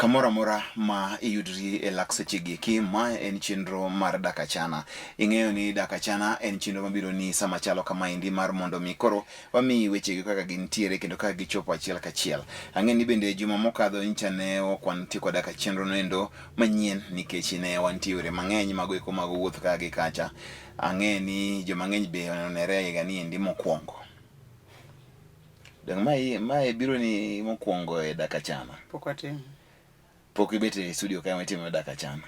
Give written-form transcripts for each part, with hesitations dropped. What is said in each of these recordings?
Kamoro amora ma iyudri e lak sechegi eki, mae en chenro mar Dak Achana. Ing'eyo ni Dak Achana en chenro mabiro ni sama chalo kamaendi mar mondo mi koro wamiyi wechegi kaka gintiere kendo kaka gichopo achiel kachiel. Ang'e ni bende juma mokadho nyicha ne ok wantie koda ka chenro noendo manyien nikech ne wantie yore mang'eny mago eko mag wuoth ka gi kacha. Ang'e ni joma ng'eny be oneno nere e higa ni endi mokwongo. Dong' mae mae biro ni mokwongo e Dak Achana. Pok watimo. Pok ibet e studio kae mitimo Dak Achana.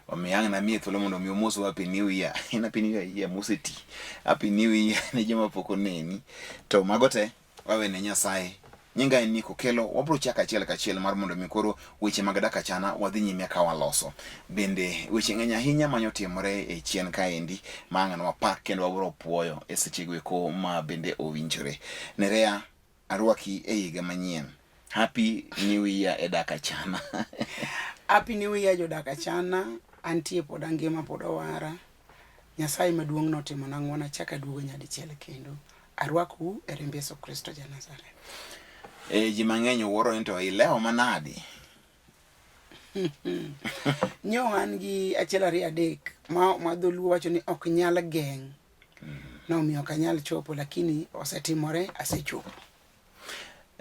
Omiyo ang' namiye thuolo mondo mi omoswa Happy New Year. En Happy New Year year moseti. Happy New Year ne joma pok oneni. To mago te wawe ne Nyasaye. Nyinga en Nick Okello, wabro chako achiel kachiel mar mondo mi koro weche mag Dak Achana wadhi nyime ka waloso. Bende weche ng'eny ahinya manyo timore e chien kaendi ma ang' nwapak kendo wabro puoyo e sechego eko ma bende owinjore. Nerea, arwaki e higa manyien. Happy New Year e Dak Achana. Happy New Year jodak Achana, antie pod angima pod owara. Nyasaye maduong' notimona ng'wono achako aduogo nyadichiel kendo. Arwakou e remb Yesu Kristo ja Nazareth. E, ji mang'eny wuoro ni to ilewo manadi? Nyo an gi achiel ariyo adek ma, ma dholuo wacho ni ok nyal geng'. Nomiyo ok anyal chopo lakini osetimore asechopo.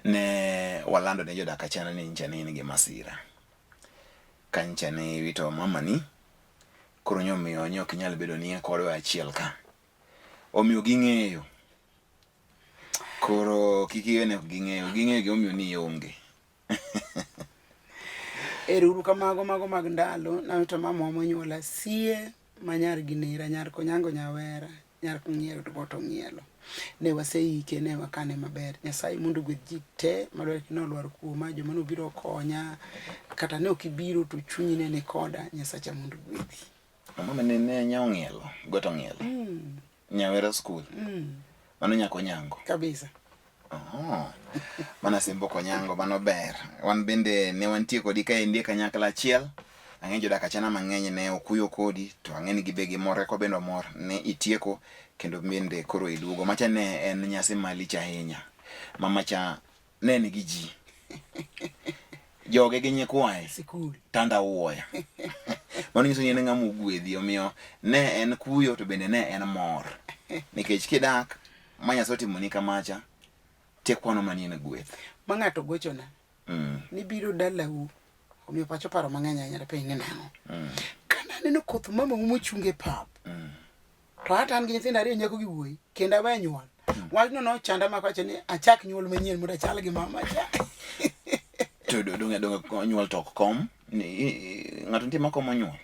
Ne walando ne jodak Achana ni nyicha ne in gi masira. Ka nyicha ne iwito mamani, koro nyomiyo ne ok inyal bedo ni kodwa achiel ka. Omiyo ging'eyo. Koro kik iwe ne ok ging'eyo. Ging'eyo gimomiyo ni ionge. Ero uru kamago mago mag ndalo nawito mama monyuola sie ma nyar gi nera nyar konyango nyawera nyar kong'ielo to boto ng'ielo ne waseike ne wakane maber Nyasaye mondo ogwedh ji te madwaro ni olwar kuoma joma nobiro konya kata ne ok ibiro to chunyi ne ni koda Nyasacha mondo ogwedhi. Mama ne ne nya ong'ielo, goto ong'ielo. Nyawera school. Mano nyako nyango. Kabisa. Oh. Mano Asembo Konyango, mano ber. Wan bende ne wantie kodi kaendi e kanyakla achiel. Ang'e jodak achana mang'eny ne okuyo kodi, to ang'e ni gibe gimor, eko bende omor ne itieko kendo bende koro iduogo. Macha ne en nyasi malich ahinya. Mama cha ne nigi ji. Joge gi nyikwaye. Sikul. Tanda wuoya. Mano nyiso ni en ng'ama ogwedhi, omiyo ne en kuyo to bende ne en mor. Nikech kidak ma Nyasaye otimoni kamacha, tikwano mana ni en gweth. Ma ng'ato gochona ni biro dalau omiyo pacha oparo mang'eny ahinya tapenje ni nang'o. Ka naneno koth mamau mochung e pap to hata an gi nyithindo ariyo nyako gi wuoyi kendo awe nyuol. Wachno nochanda ma kawacho ni achak nyuol manyien mondo achal gi mama cha. To donge donge nyuol to ok kom? Ng'ato nitie ma komo nyuol?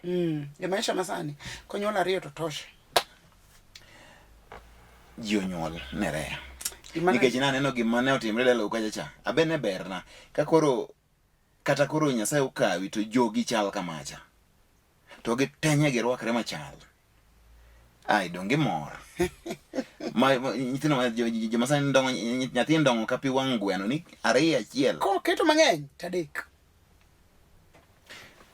E maisha masani konyuol ariyo to tosha. Ji onyuol Nerea. Nikech naneno gima ne otimre dalau kacha cha. Abe ne berna. Ka koro kata koro Nyasaye okawi to jogi chal kamacha. To gitenye girwakre machal. Ai donge mor. Ma nyithindo ma joma sani ndong'o nyathi ndong'o ka pi wang' gweno ni ariyo achiel. Koketo mang'eny to adek.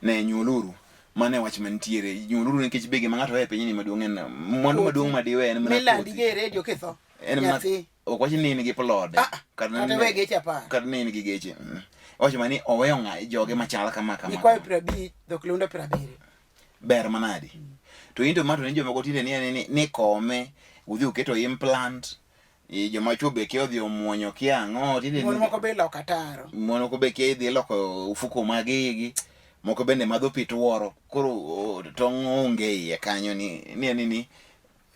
Ne nyuoluru. Mano e wach mantiere. Nyuoluru nikech be gima ng'ato weyo e pinyni maduong' en mwandu maduong' madiwe en mana Milandi gi e redio kitho. En mana Nyathi. ok wach ni in gi plode. Ah, kata we geche apar. Kata ni in gi geche. Owacho mana ni oweyo ng'a joge machal kama kama. Nyikwayo 50, dhok liunda 70. Ber manadi. To in to ma to ni jomoko tinde ni ni ni kome udhi uketo implant. Joma chwo be kia odhi omuonyo kia ang'o tinde Mon moko be iloko ataro. Mon moko be kia idhi iloko ofuko mag igi. Moko bende madho pi tuoro. Koro tong' onge iye kanyo ni ni ni ni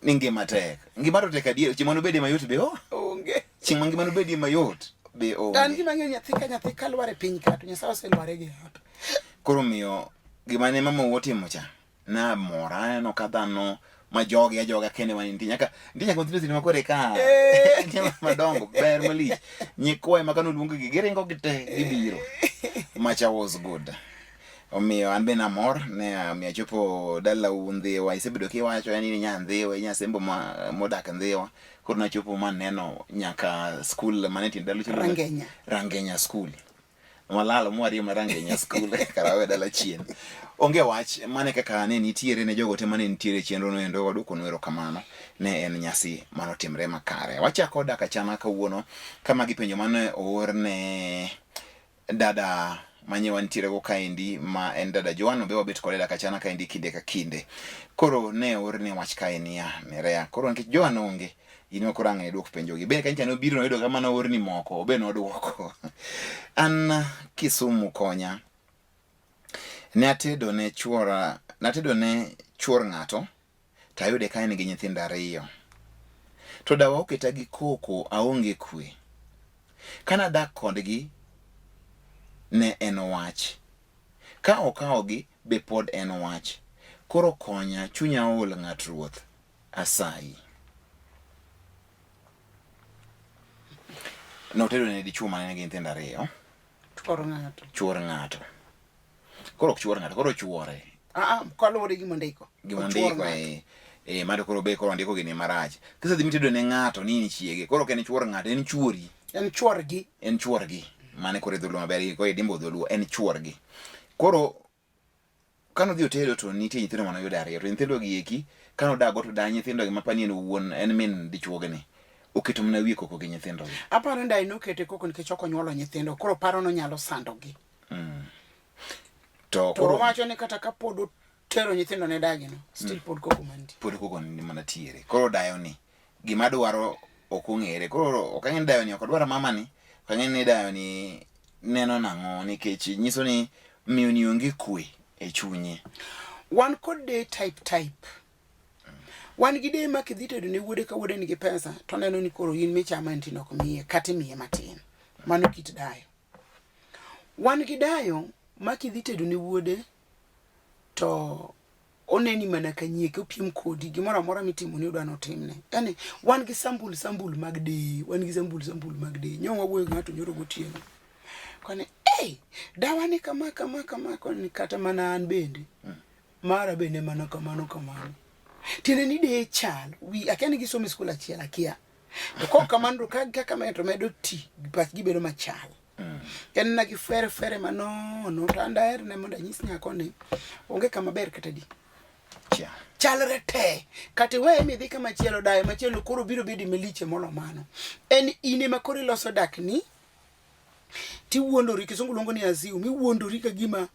ni ngima tek. Ngima to tek adier. Chieng' mano bedie mayot be oh. Onge. Chieng' ma ngima nobedie mayot be onge. To an gima ang'eyo nyathi ka nyathi ka lwar e piny ka to Nyasaye oselware gi hape. Koro miyo gima ne mamau otimo cha namor aneno ka dhano ma jogi ajoga kende ma nitie nyaka nitie nyaka matindo tindo makore ka nitie madongo ber malich nyikwaye ma kane oluong gi giringo gite gibiro macha was good omiyo an be namor ne omiyo achopo dalau Ndhiwa isebedo kiwacho yani ni nya Ndhiwa inya Sembo ma modak Ndhiwa koro nachopo maneno nyaka skul mane tiend dalau Rangenya. Rangenya skul walalo mwarie ma Rangenya skul kara wawe dala chien onge wach mane kaka ne nitiere ne jogo te mane nitiere e chenro no endo waduoko erokamano ne en nyasi manotimre makare wachako dak achana kawuono kama gi penjo mane oor ne dada manye wantiere go kaendi ma en dada Joan be wabet kode daka chana kaendi kinde ka kinde. Koro ne orne wach kae niya Nerea. Koro nikech Joan onge in ma koro ang' idwok penjogi. Be kanyo nobiro noyudo kama noorni moko obe nodwoko. An Kisumu konya. Ne atedo ne chuora, natedo ne chuor ng'ato to ayude ka en gi nyithindo ariyo. To dawa oketa gi koko aonge kwe. Kane adak kodgi ne en wach. Ka okawogi be pod en wach. Koro konya chunya ool ng'at ruoth. Asayi. Notedo ne dichuo mane nigi nyithindo ariyo. Chuor ng'ato. Chuor ng'ato. Koro ok chuor ng'ato, koro chuore. Ah, ah, kaluwore gi mondiko. Gima ondiko eh. Eh, mano koro be koro ondiko gini marach. Kisedhi mitedo ne ng'ato ni in chiege. Koro ok en chuor ng'ato, en chuori. En chuorgi. En chuorgi. Mane koro e dholuo maber, koro idimbo dholuo, en chuorgi. Koro kane odhi otedo to nitie nyithindo mane oyudo ariyo to nyithindo gi eki kane odak go to da nyithindo gi mapani en wuon en min dichuogni oketo mana wiye koko gi nyithindo gi. Aparo ni daye nokete koko nikech ok onyuolo nyithindo koro paro nonyalo sandogi. To To koro owacho ni kata ka pod otero nyithindo ne dagino, still pod koko mantie. pod koko ni mana tiere. Koro dayo ni gima dwaro ok ong'ere. Koro ok ang'e ni dayo ni ok odwar mama ni, ok ang'e ni dayo ni neno nang'o nikech nyiso ni miyo ni onge kwe e chunye. Wan kod day type type. Wan gi day ma kidhi tedo ne wuode ka wuode nigi pesa to oneno ni koro in michama en tinde ok miye kata imiye matin. Mano kit dayo. Wan gi dayo ma kidhi tedo ne wuode to oneni mana ka nyieke opiem kodi gimoro amora mitimo ni odwa notimne yani wan gi sambul sambul mag deye wan gi sambul sambul mag deye nyo wawuoyo gi ng'ato nyoro gotieno koni ei dawa ni kama kama kama koni kata mana an bende mara bende mana kamano kamano tiende ni deye chal wi akia ni gisomo e skul achiel akia to kok kamano to ka kaka to medo ti pachgi bedo machal En na gi fwere fwere manono to an daher ne mondo anyis nyako ni onge kama ber kata di. Chia. Chalre te. Kata iweye midhi kama chielo dayo machielo koro biro bedo maliche molo mano. En in ema koro iloso dakni tiwuondori kisungu luongo ni assume iwuondori ka gima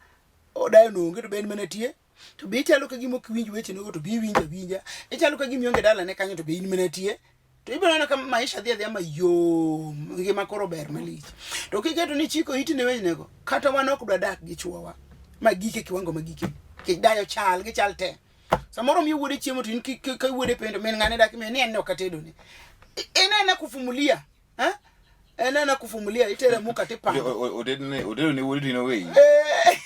odayo no onge to be en mana tie to be ichalo ka gima ok iwinj wechenego to be iwinjo awinja ichalo ka gima ionge dalane kanyo to be in mana tie to ibiro neno ka maisha dhi adhiya mayom ngima koro ber malich to kiketo ni chiko iti ne wechenego kata wan ok dwa dak gi chuowa ma gike kiwango ma gike nikech dayo chal gichal te samoro miyo wuode chiemo to in ka wuode penjo min ng'ane dak miyo ni en ne ok atedone en aena kufumulia eh? En aena kufumulia itere muka tipango Otedo ne wuode to in oweyi. Eh.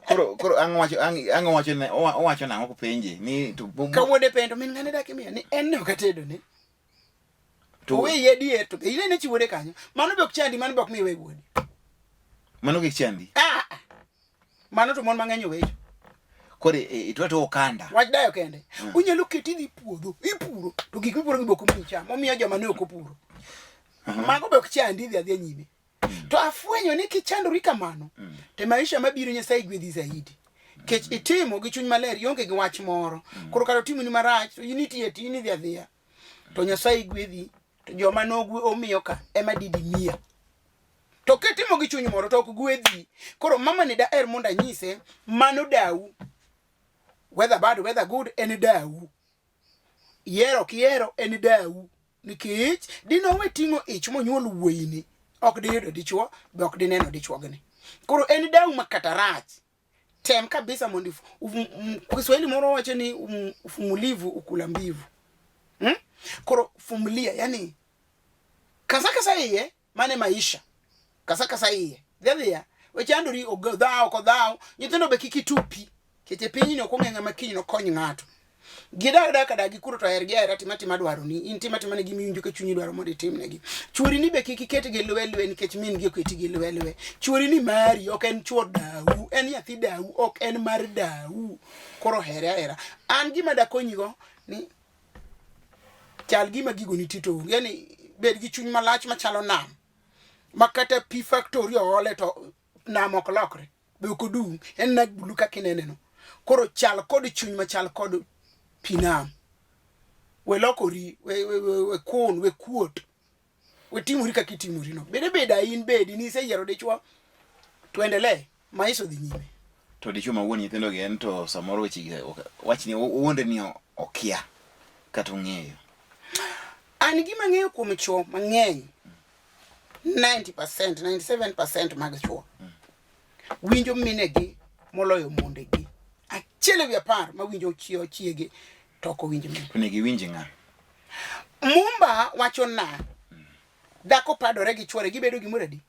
Koro koro ang' wacho ang' ang' wacho ne owacho nang'o kopenje ni to ka wuode penjo min ng'ane dak imiyo ni en ne ok atedone to oweyi adier to be inene chi wuode kanyo mano be ok chandi mano be ok mi iwe wuode mano kik chandi. Ah, ah. mano to mon mang'eny owecho Koro itwe to okanda. wach dayo kende onyalo keti idhi puodho ipuro to gik mipuro gi be ok omiyi cham omiyo joma ne ok opuro mago be ok chandi idhi adhiya nyime to afwenyo ni kichandori kamano to maisha mabiro nyasaye gwedhi zaidi kech itimo gi chuny maler ionge gi wach moro koro kata otimoni marach to in itiye to in idhi adhiya to nyasaye gwedhi to joma nogwe omiyo ka ema didi miya to kitimo gi chuny moro to ok gwedhi koro mama ni daher mondo anyise mano dau whether bad whether good en dau Ihero ok ihero en dau. Nikech dinowe ting'o ich monyuol wuoyini, ok diyudo dichuo be ok dineno dichuogni. Koro en dau ma kata rach. Tem kabisa mondo Kiswahili moro wacho ni uvumilivu ukula mbivu. Hmm? Koro vumilia, yani kasa kasa iye mane maisha. Kasa kasa iye. Dhi adhiya. Wechandori odhaw ok odhaw. Nyithindo be kik itupi. Nikech e pinyni ok ong'e ng'ama kiny nokony ng'ato. Gidak dak adak gi kuro to hergi ahera tima tima dwaroni. In tima tima ne gima iwinjo ka chunyi dwaro mondo itimnegi. Chuori ni be kik iket gi lwe lwe nikech min gi oketi gi lwe lwe. Chuori ni mari ok en chuor dau, en nyathi dau ok en mar dau. Koro here ahera. An gima dakonyigo ni chal gima gigo nitie to onge. Yani bed gi chuny malach machalo nam. Ma kata pi factory oole to nam ok lokre. Be ok odung', en na bulu kaka inene no. Koro chal kod chuny machal kod pi nam. We lokori, we, we, we, we kun, we kuot. We timori kaka itimori no. Bede beda in bedi ni iseyiero dichwo. Tuendelee, maisha odhi nyime. To dichuo ma wuon nyithindo gi en to samoro weche gi wachni owuonde ni okia kata ong'eyo. An gima ang'eyo kuom chuo mang'eny 90%, 97% mag chuo winjo minegi moloyo mondegi. Achiel ewi apar mawinjo chiege to ok owinj min. To onego iwinj ng'a? Mumba wacho na dhako padore gi chuore gibedo gimoro adi?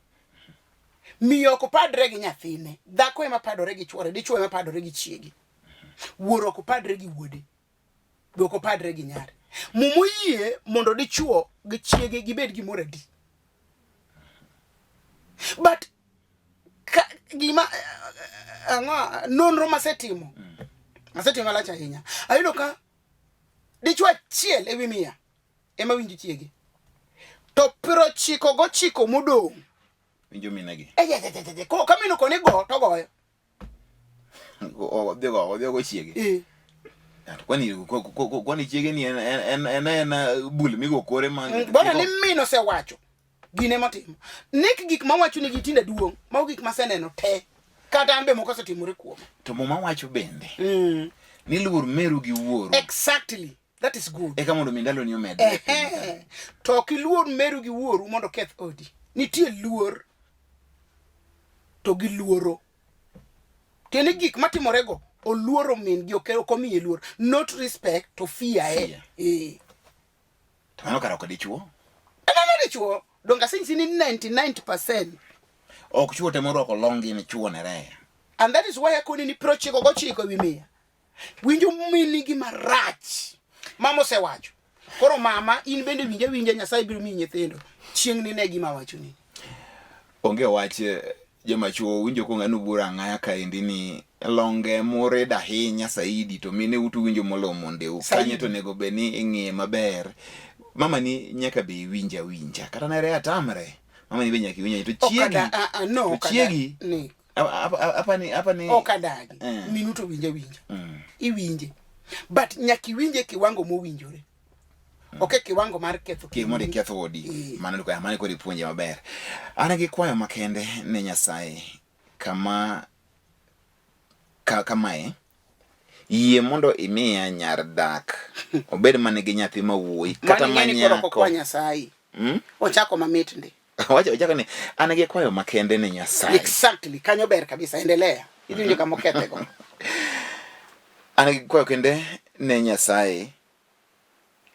Miyo ok padre gi nyathine. Dhako ema padore gi chuore, dichuo ema padore gi chiege. Wuoro ok padre gi wuode. Be ok opadre gi nyare. Muma oyie mondo dichuo gi chiege gibed gimoro adi. But ka, gima ang'o nonro masetimo asetimo malach ahinya ayudo ka dichuo achiel ewi mia ema winjo chiege to 99 modong' winjo minegi ka min okone go to goyo odhi go odhi go chiege eh. Kwani kwani chiege ni en en en en bul migo kore ma mm, bwana ni min osewacho gine motimo nik gik mawacho ni gitinde duong' mago gik maseneno te kata an be moko osetimore kuoma to muma wacho bende mm. ni luor meru gi wuoru exactly That is good. Eka mondo mi ndaloni omedre. To ok iluor meru gi wuoru mondo oketh odi. Nitie luor to gi luoro. Tiende gik matimorego oluoro min gi ok omiye luor. Not respect to fear. Fear. Eh. To mano kara ok dichuo? Mano dichuo. Donge asenyisi ni 99%. Ok chuo te morwako longi ni chuo ne reya. And that is why akoni ni 99 ewi mia. Winjo minigi marach. Mama osewacho. Koro mama in bende winja winja Nyasaye biro miyi nyithindo. Chieng' nine gima awachoni. Onge wach eh, joma chuo winjo kong'anu bura ang'aya kaendi ni longe murid ahinya saidi to mine utu winjo molo mondeu kanye to onego bed ni ing'iye maber mama ni nyaka be iwinj awinja kata nere atamre mama ni be nyaka iwinj to chiegi no, to chiegi apani apani ok adagi eh. minu to winje winja mm. iwinje but nyaka iwinje kiwango mowinjore mm. ok e kiwango mar ketho ki mondo iketh odi eh. mano kwa mano kod ipuonje maber an gi kwayo makende ne Nyasaye kama ka, kamae yie mondo imiya nyar dak obed mana gi nyathi ma wuoyi kata ma nyako kwa Nyasaye hmm? ochako mamit ndi Wacho ochako ni an gi kwayo makende ne Nyasaye. Exactly, kanyo ber kabisa, endelea. Idhi winjo kama okethego. An gi kwayo kende ne Nyasaye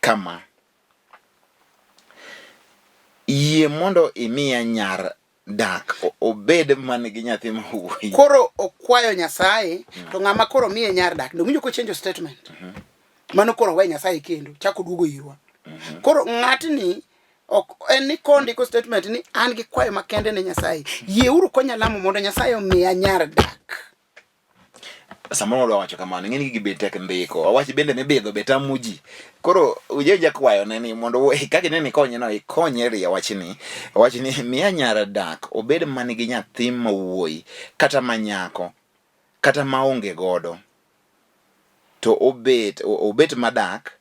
kama. Yie mondo imiya nyar dak obed man gi nyathi ma wuoyi. Koro okwayo Nyasaye mm. to ng'ama koro miye nyar dak. Donge ko change statement. Mm -hmm. Mano koro we Nyasaye kendo chako duogo irwa. Mm -hmm. Koro ng'atni ok en ni kondiko statement ni an gi kwayo makende ne Nyasaye. Yieuru konya lamo mondo Nyasaye omiya nyar dak. Samoro wadwa wacho kamano, ing'e ni gigi be tek ndiko. Wach bende mibidho be tamo ji. Koro uje jakwayo ne ni mondo kaka ineno ikonye no, ikonye rie wachni. Wach ni miya nyar dak obed man gi nyathi ma wuoyi kata ma nyako kata maonge godo to obet obet madak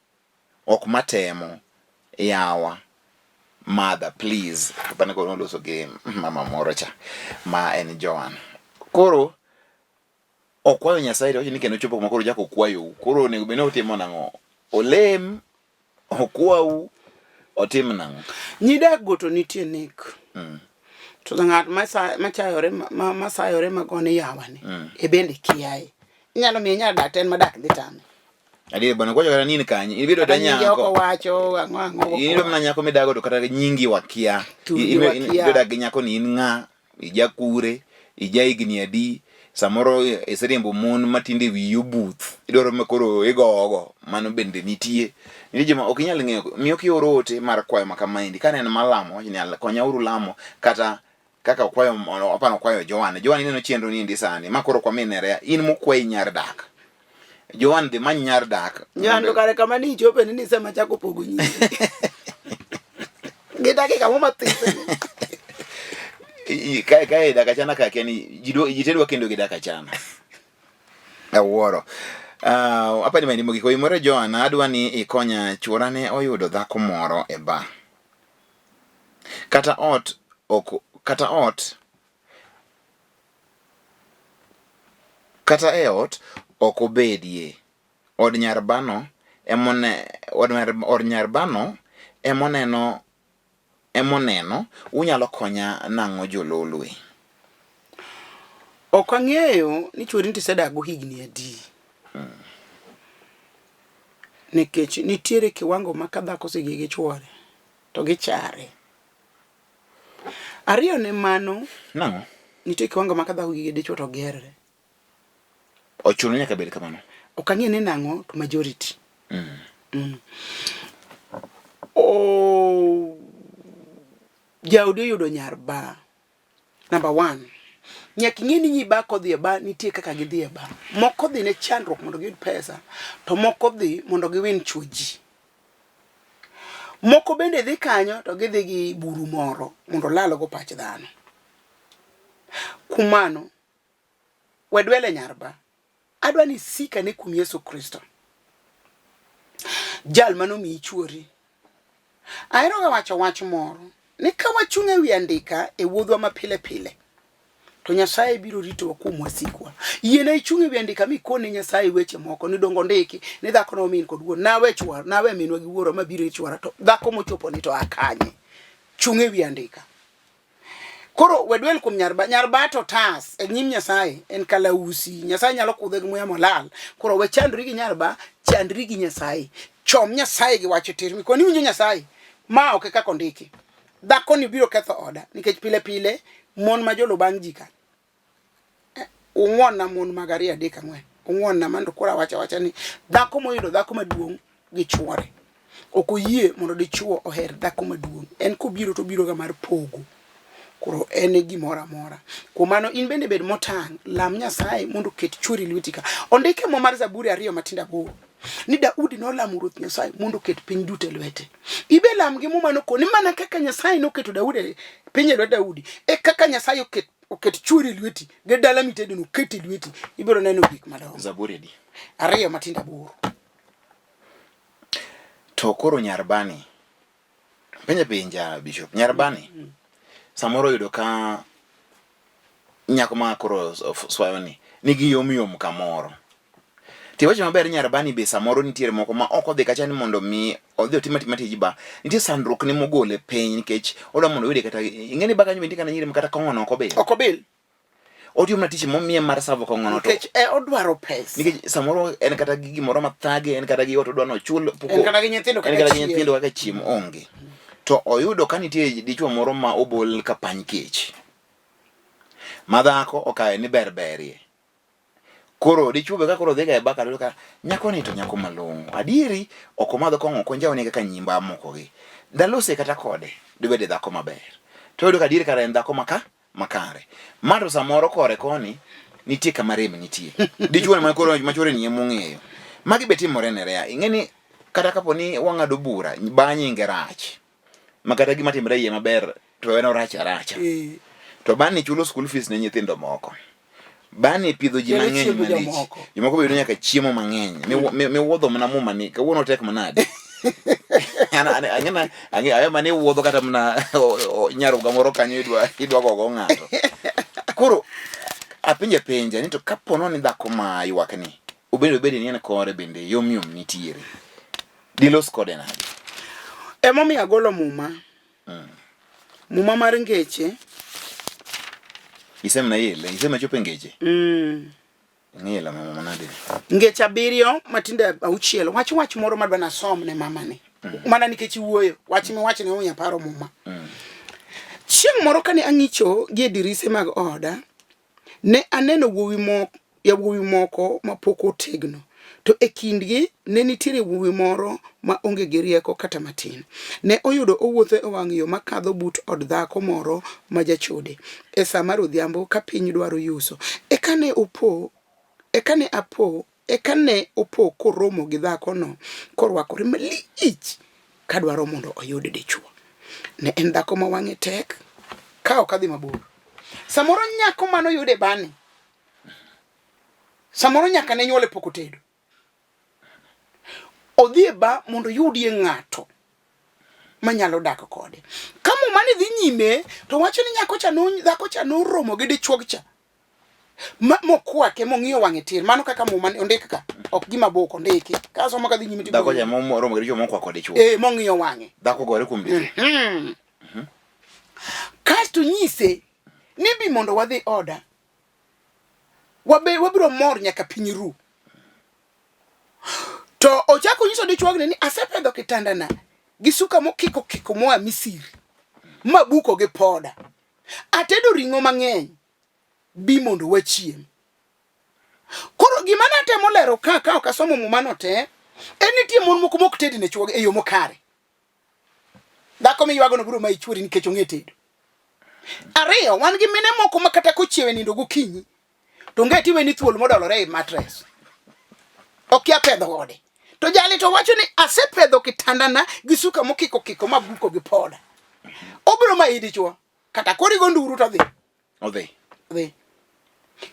ok matemo yawa mother please apani koro noloso gi mama moro cha ma en Joan koro okwayo Nyasaye to wacho ni kendo chopo kuma koro ochako okwayou koro onego bed ni otimo nang'o olem okwau otim nang'o Nyidak go to nitie nek. To ng'at machayore masayore magone yawa ni e bende kiaye. Inyalo miye nyar dak to en madak dhi tame. Adier bwana kwacho kata nini kanyi ibedo Kata ta nyinge ok nyako owacho ang'o ang'o. in ibedo mana nyako midago to kata nyingi wakia Thurgi wakia. Ibedo dak gi nyako ni in ng'a ija kure ija higni adi samoro iseriembo mon matinde wiyi obuth idwaro ma koro igogo mano bende nitie nitie joma ok inyal ng'eyo miyo kioro ote mar kwayo ma kamaendi ka en malamo wach ni konya uru lamo kata kaka okwayo apano okwayo Joan Joan ineno chenro ni endi sani ma koro kwa minere in mokwayi nyar dak Joan dhi many nyar dak Joan to kare kama ni ichope ni nisema chako pogo nyiri. Gi dakika mo mathis. Kae kae dak achana ka kia ni ji te dwa kendo gi dak achana awuoro uh, apa ni maendi mogik oimore Joan adwa ni ikonya chuora ne oyudo dhako moro e bar Kata ot ok kata ot Kata e ot ok obedie. Od nyar bano emone od nyar bano emoneno emoneno unyalo konya nang'o jololwe? Ok ang'eyo ni chuori to isedak go higni adi. Nikech nitiere kiwango ma ka dhako osegik gi chuore to gichare. Ariyo ne mano, Nang'o? nitie kiwango ma ka dhako gi dichuo to gerre. Ochuno nyaka bed kamano. Ok ang'e ni nang'o to majority. Mm. Oh, jaodi oyudo nyar ba. Number one, nyaka ing'e ni nyi ba kodhi e ba nitie kaka gidhi e ba. Moko dhi ne chandruok mondo giyud pesa, to moko dhi mondo giwin chuo ji. Moko bende dhi kanyo to gidhi gi buru moro mondo olalgo pach dhano. Kuom mano, we dwel e nyar ba. Adwa ni isik ane kuom Yesu Kristo. Jal mane omiyi chuori. Aheroga wacho wach moro ni ka wachung' e wi andika e wuodhwa ma pile pile, to Nyasaye biro ritowa kuom wasikwa. Yiena ichung' e wi andika mikone Nyasaye weche moko ni dongo ndiki ni dhako no min kod wuon. Nawe chwar, nawe minwa gi wuoro mabiro ir chwara to dhako mochopo ni to akanye. Chung' e wi andika. Koro we dwel kuom nyar ba, nyar ba to tas e nyim Nyasaye en kalausi. Nyasaye nyalo kudhe gi muya molal. Koro we chandri gi nyar ba, chandri gi Nyasaye. Chom Nyasaye gi wach tir. Mikoni winjo Nyasaye. Ma ok e kaka ondiki. Dhako ni biro ketho oda nikech pile pile mon ma jolu bang' ji ka. Eh, ung'won-na mon mag ariyo adek ang'wen. Ung'won-na mando koro awacho awacha ni dhako moyudo dhako maduong' gi chuore ok oyie mondo dichuo oher dhako maduong'. En kobiro to obiro ga mar pogo. Koro en e gimoro amora. Kuom mano in bende bed motang', lam Nyasaye mondo oket chuori lweti ka. Ondik e Muma mar Zaburi ariyo matindo aboro ni Daudi nolamo Ruoth Nyasaye mondo oket piny duto e lwete. Ibe lam gi Muma nokoni mana kaka Nyasaye noketo Daudi piny e lwet Daudi, e kaka Nyasaye oket oket chuori e lweti gi dala mitede no oket e lweti, ibiro neno gik madongo. Zaburi adi? Ariyo matindo aboro. To koro nyar bani, penja penja Bishop, nyar bani samoro oyudo ka nyako ma koro swayo ni nigi yom yom kamoro. Tiwacho maber nyar bani be samoro nitiere moko ma ok odhi kacha ni mondo mi odhi otim atima tij ba. Nitie sandruok ne mogole piny nikech odwa mondo oyude kata ing'e ni ba kanyo be nitie kata nyiri ma kata kong'o no ok obil. Ok obil. Otiyo mana tich momiye mar savo kong'o no to. Nikech e odwaro pesa. Nikech samoro en kata gi gimoro mathage, en kata gi ot odwa nochul. En kata gi nyithindo kaka En kata gi nyithindo kaka chiemo onge. To oyudo ka nitie dichuo moro ma obol ka pany kech. Ma dhako okawe ni ber berie. Koro dichuo be ka koro dhiga e baka to ka nyako ni to nyako malong'o. Adieri ok omadh kong'o ok onjawni kaka nyimba moko gi. Dalose kata kode dibede dhako maber. To oyudo ka adieri kara en dhako maka makare. Ma to samoro kore koni nitie kama rem nitie. Dichuo ma koro machwore ni emong'eyo. Magi be timore ne rea. Ing'e ni kata kapo ni wang'ado bura ba nyinge rach. Ma kata gima timre iye maber to en orach aracha. Eh. To bani chulo school fees ne nyithindo moko. Bani pidho ji Kelo mang'eny chiemb malich. jomoko. Jomoko be yudo nyaka chiemo mang'eny. Miwuodho mana muma ni kawuono tek manade. An an ang'e ang'e ayo mane wuodho kata mana nyaruga moro kanyo idwa idwa gogo ng'ato. Koro apenja penja ni to kapono ni dhako ma ywak ni obed obed ni en kore bende yom yom nitiere. Dilos kode nade? Emomiyo agolo muma. Muma mar ngeche. Isemna yele, isema chopo e ngeche. Ing'e mama manade. Ngeche abiriyo matindo auchiel. Wach wach moro madwa nasom ne mamani. Mana nikech iwuoyo. Wach miwacho ne omiyo aparo muma. Chieng' moro kane ang'icho gie dirise mag oda, Ne aneno wuowi moko, yawuowi moko ma pok otegno, to e kindgi ne nitiere wuowi moro ma onge gi rieko kata matin. Ne oyudo owuotho e wang' yo makadho but od dhako moro ma jachode, e sa mar odhiambo ka piny dwaro yuso. Eka ne opo, eka ne apo Eka ne opo koromo gi dhakono korwakore malich kadwaro mondo oyud dichwo. Ne en dhako ma wang'e tek ka ok adhi mabor. Samoro nyako mane oyud e bani, samoro nyaka ne nyuole pok otedo. Odhi e ba mondo oyudie ng'ato manyalo dak kode. Ka muma ni dhi nyime to wacho ni nyako cha no, dhako cha noromo gi dichwo cha. Ma mokwake mong'iyo wang'e tir. Mano kaka muma ondik ka. Ok gima bok ondiki. Ka somo kadhi nyime Dhako ja moromo gi dichuo mokwako dichuo. Eh, mong'iyo wang'e. Dhako gore kuom dichuo. Mm -hmm. Kasto nyise ni bi mondo wadhi oda. Wabe wabiro mor nyaka piny ru. To ochako nyiso dichuogni ni asepedho kitandana gi suka mokiko kiko moa Misiri mabuko gi poda. Atedo ring'o mang'eny bi mondo wachiem. Koro gima natemo lero ka ka ok asomo mumano te, en nitie mon moko mok tedi ne chwogi e yo mokare. Dhako miywagono biro mayi chwori nikech ong'e tedo. Ariyo, wan gi mine moko ma kata kochiew e nindo gokinyi, to onge tiwe ni thuol modolore e mattress. Okia pedho ode. To jali to wacho ni asepedho kitandana gi suka mokiko kiko mabuko gi poda. Obiro mayi dichwo. Kata kori go nduru to dhi. Odhi. Dhi.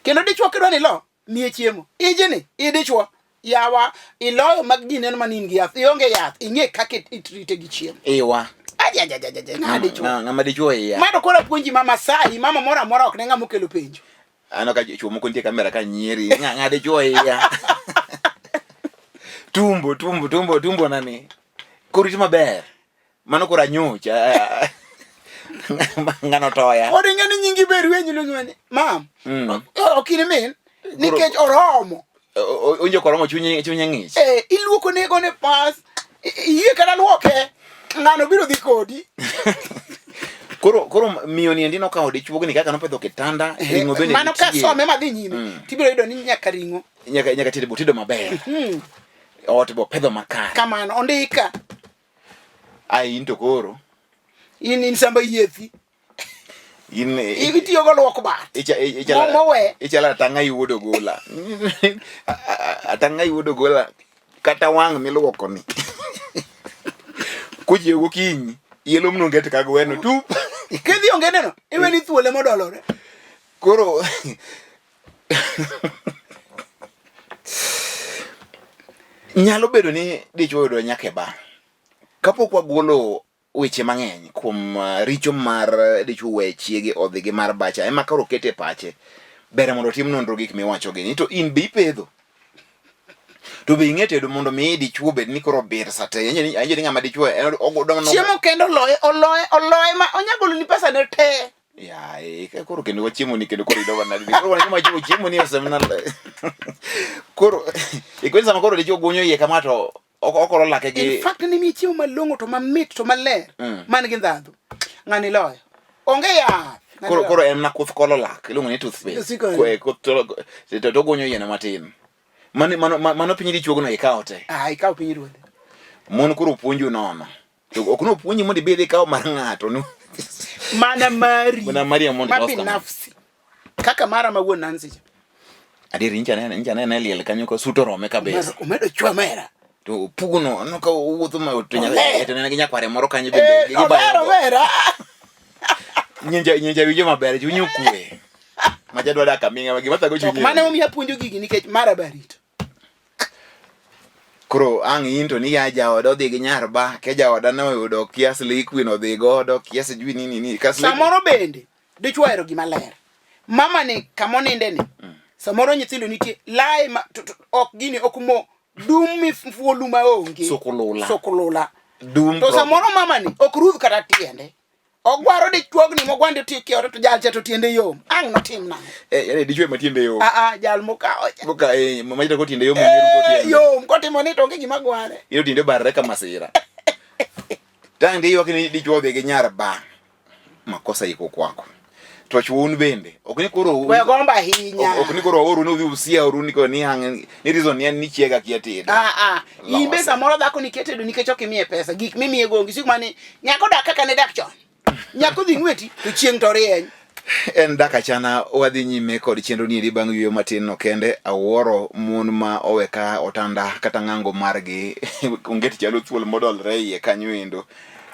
Kendo dichwo kidwa ni lo, miye chiemo. Ijini, i dichwo. Yawa, iloyo mag ji neno mana in gi yath. Ionge yath, ing'e kaka itrite gi chiemo. Iwa. Ajajajaja, ng'a dichwo. Ng'ama dichwo iya. Ma to koro apuonji mama sai, mama moro amora ok ne ng'ama okelo penjo. Aneno ka chwo moko nitie kamera ka nyieri. Ng'a ng'a dichwo iya. Tumbo, tumbo, tumbo, tumbo nani. Koro rit maber. Mano koro anyoch. Ng'ano toya. Pod ing'e ni nyingi ber wenyi luongo ni mam. Ok in min nikech oromo. Onjo koromo chunye chunye ng'ich. Eh, iluoko ne gone pas. Iyie kata luoke. Ng'ano biro dhi kodi. Koro koro miyo ni endi nokawo dichuogni kaka nopedho kitanda, ring'o bende Mano nitie. kasome madhi nyime. Tibiro yudo ni nyaka ring'o. Nyaka nyaka tedo botedo maber. Ot bo pedho makare. Kamano ondika. Ai in to koro. In in samba yiethi. In itiyo go luok bat. Icha icha mowe. Ichala atang'a iwuod ogola. Atang'a iwuod ogola kata wang' miluoko ni. Kochiew gokinyi, yelo mnonget ka gweno tup. Kidhi onge neno, iweni thuole modolore. Koro Nyalo bedo ni dichwo oyudo nyaka e bar. Kapok wagolo weche mang'eny kuom uh, richo mar uh, dichwo we chiege odhi gi mar bacha ema koro okete e pache, ber mondo otim nonro gik miwachogi ni to in be ipedho to be ing'e tedo mondo mi dichwo bed ni koro bir sate awinjo ni ng'ama dichwo en ogodo chiemo kendo oloye oloye oloye ma onya goloni pesa ne te Ya, eh, koro kendo wachiemo ni kendo koro idogo nadi. Koro wan joma chiemo chiemo ni osemna. Koro ikweni sama koro dichwo gunyo iye kama to ok okoro lake gi In fact ni miye chiemo malong'o to mamit to maler man gi ndhadhu. Ng'ani loyo. Onge yath. Ng'ani koro loyo. koro en na kuth kolo lak iluongo ni toothpaste. Osiko. Kwe kuth to to to gunyo iye no matin. Mano mano mano piny dichuogo no ikawo te. Ah, ikawo piny ruodhe. Mon koro puonju nono. To ok nopuonji mondo ibed ikaw mar ng'ato. No. Mana mari. Mana mari mondo Ma ilos kamano. binafsi. Kaka mara ma wuon Nancy cha. Adier nyicha nene nyicha nene liel kanyo ka suto rome kabisa. Omedo chwe mera. To puguno aneno ka owuotho ma to Oler. nyaka to nene gi nyakware moro kanyo Eh, bende omera omera. Nyicha nyicha winjo maber chunyi okwe. Macha dwa dak aming'a gima thago Ok chunyi. mane omiyo apuonjo gigi nikech mara barito. Koro ang' in to ni ya jaoda odhi gi nyar ba ke jaoda ne oyudo kia slay queen odhi godo kia sijui nini nini ka slay Samoro bende dichwo ohero gima ler. Mama ni kamoninde ni. Samoro nyithindo nitie lae ma to, to, ok gini ok mo dum mifuo lum maonge. Sokolula. Sokolula. Dum To proper. samoro mama ni ok rudh kata tiende. Ogwaro dichuogni mogwande tikie ode to jal cha to tiende yom. Ang' notim nang'o? Eh, yani dichwo ema tiende yom. Ah ah, jal mokawo cha. Boka eh mama ko tiende yom ong'e ruto Eh, tiende. yom kotimo ni to onge gima gware. Iro tiende barre ka masira. Tang' di ywak ni dichwo odhi gi nyar ba. Makosa iko kwako. To chwo un bende ok ni koro We gombo ahinya. ok ni koro waoru ni udhi usia oru ni ko ni ang' ni reason ni en ni chiega kia tedo. Ah ah. In be Lose. samoro dhako ni ketedo nikech ok imiye pesa. Gik mimiye go onge. Sik mani nyako dak kaka ne dak chon. Nyako dhi ng'weti to chieng' to rieny. En dak achana wadhi nyime kod chenro ni eri bang' yueyo matin no kende awuoro mon ma owe ka otanda kata ng'ango margi onge tich chalo thuol modolre iye kanyo endo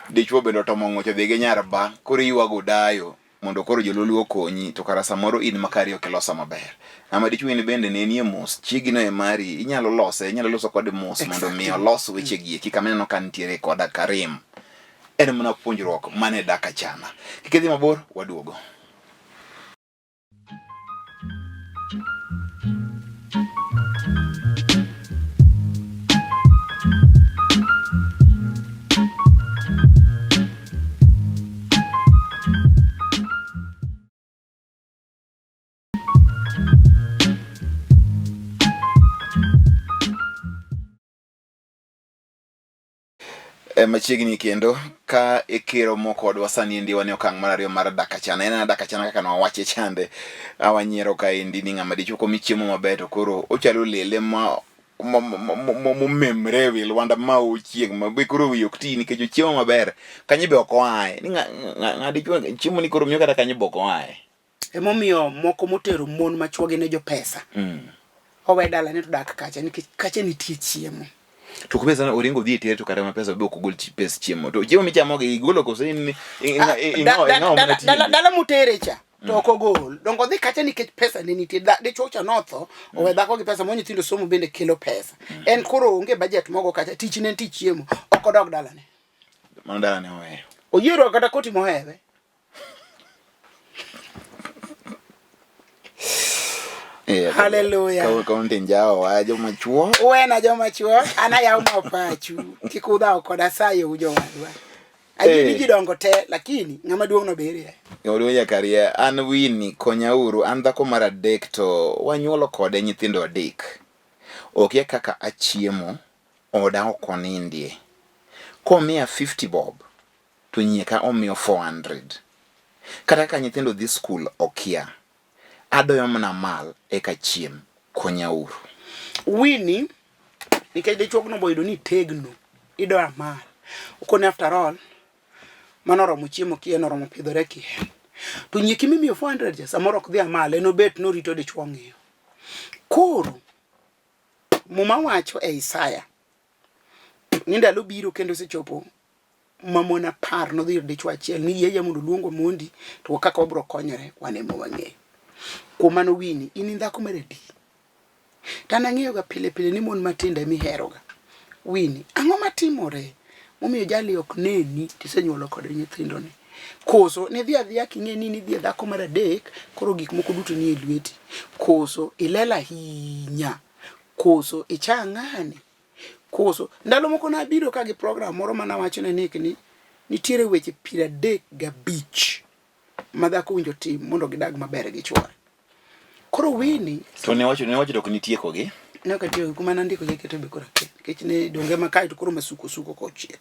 dichuo bende otomo ng'uoch odhi gi nyar ba koro iywago dayo mondo koro jolulu okonyi to kara samoro in makari ok iloso maber ng'ama dichuo in bende ne nie mos chiegi no e mari inyalo lose inyalo loso kode mos mondo mi olos weche gi eki kama ineno ka nitiere koda karim en mana puonjruok mane dak achana kik idhi mabor waduogo. E, machiegni kendo ka ikiro mo kodwa sani endi wan e okang' mar ariyo mar dakachana en ana dakachana kaka nwawache chande awanyiero kaendi ni ng'ama dichuo komi chiemo maber to koro ochalo lele ma momemre e wi lwanda ma ochieng' ma be koro wiye ok ti nikech ochiemo maber kanyo be ok oaye ni ng'a dichuo chiemo ni koro miyo kata kanyo be ok oaye Emomiyo moko motero mon ma chwogi ne jopesa. Owe dalane to dak kacha nikech kacha nitie chiemo. To pesa oringo dhi e tere to kata ma pesa be ok ogol pes chiemo. To chiemo michamo gi igolo koso in ing'o mana Dala dala motere cha to ok ogol. Dongo odhi kacha nikech pesa ne nitie. Dichuo cha notho owe dhako gi pesa mo nyithindo somo bende kelo pesa. En koro onge budget mogo kacha tich ne en tich chiemo. Ok odog dalane. Mano dalane oweyo. Oyiero kata koti mohewe. Eh, Hallelujah. Kaunti njao wa joma chuo. Uwena joma chuo, an ayawo mapachu. Kik udhaw koda sayo ujowadwa. Ayie ni Eh. ji dongo te, lakini ng'ama duong' no berie. Ng'ama nyakaria an Winnie konyauru an dhako mar adek to wanyuolo kode nyithindo adek. Okia kaka achiemo, oda ok onindie. Komiya 50 bob to nyieka omiyo 400. Kata ka nyithindo dhi skul okia. Adoyo mana mal eka chiem. Konyauru. Winnie, nikech dichuogno boyudo ni tegno, idoyo amal. Okone after all, mano oromo chiemo kien, oromo pidhore kien. To nyieki mimiyo 400 cha, samoro ok dhi amal, en obet norito dichuo ng'iyo. Koro, Muma wacho e Isaya ni ndalo biro kendo osechopo ma mon apar nodhi ir dichwo achiel ni yie mondo oluongwa mondi to kaka wabiro konyore wan ema wang'eyo. Kuom mano Winnie, in in dhako mar adi? To an ang'eyoga pile pile ni mon matindo ema iheroga. Winnie, ang'o matimore momiyo jali ok neni tisenyuolo kode nyithindoni? Koso nidhi adhiya king'e ni nidhi e dhako mar adek koro gik moko duto nie lweti? Koso ilel ahinya? Koso icha ng'ani? Koso ndalo moko nabiro ka gi program moro mana wacho ne Nick ni nitiere weche 35 ma dhako winjo tim mondo gidag maber gi chwore. Koro Winnie To ne wacho ne wacho to ok nitieko gi. Ne ok atieko kuma nandiko gi keto be koro akia. Nikech ne donge ma kae to koro masuko suko kochiek.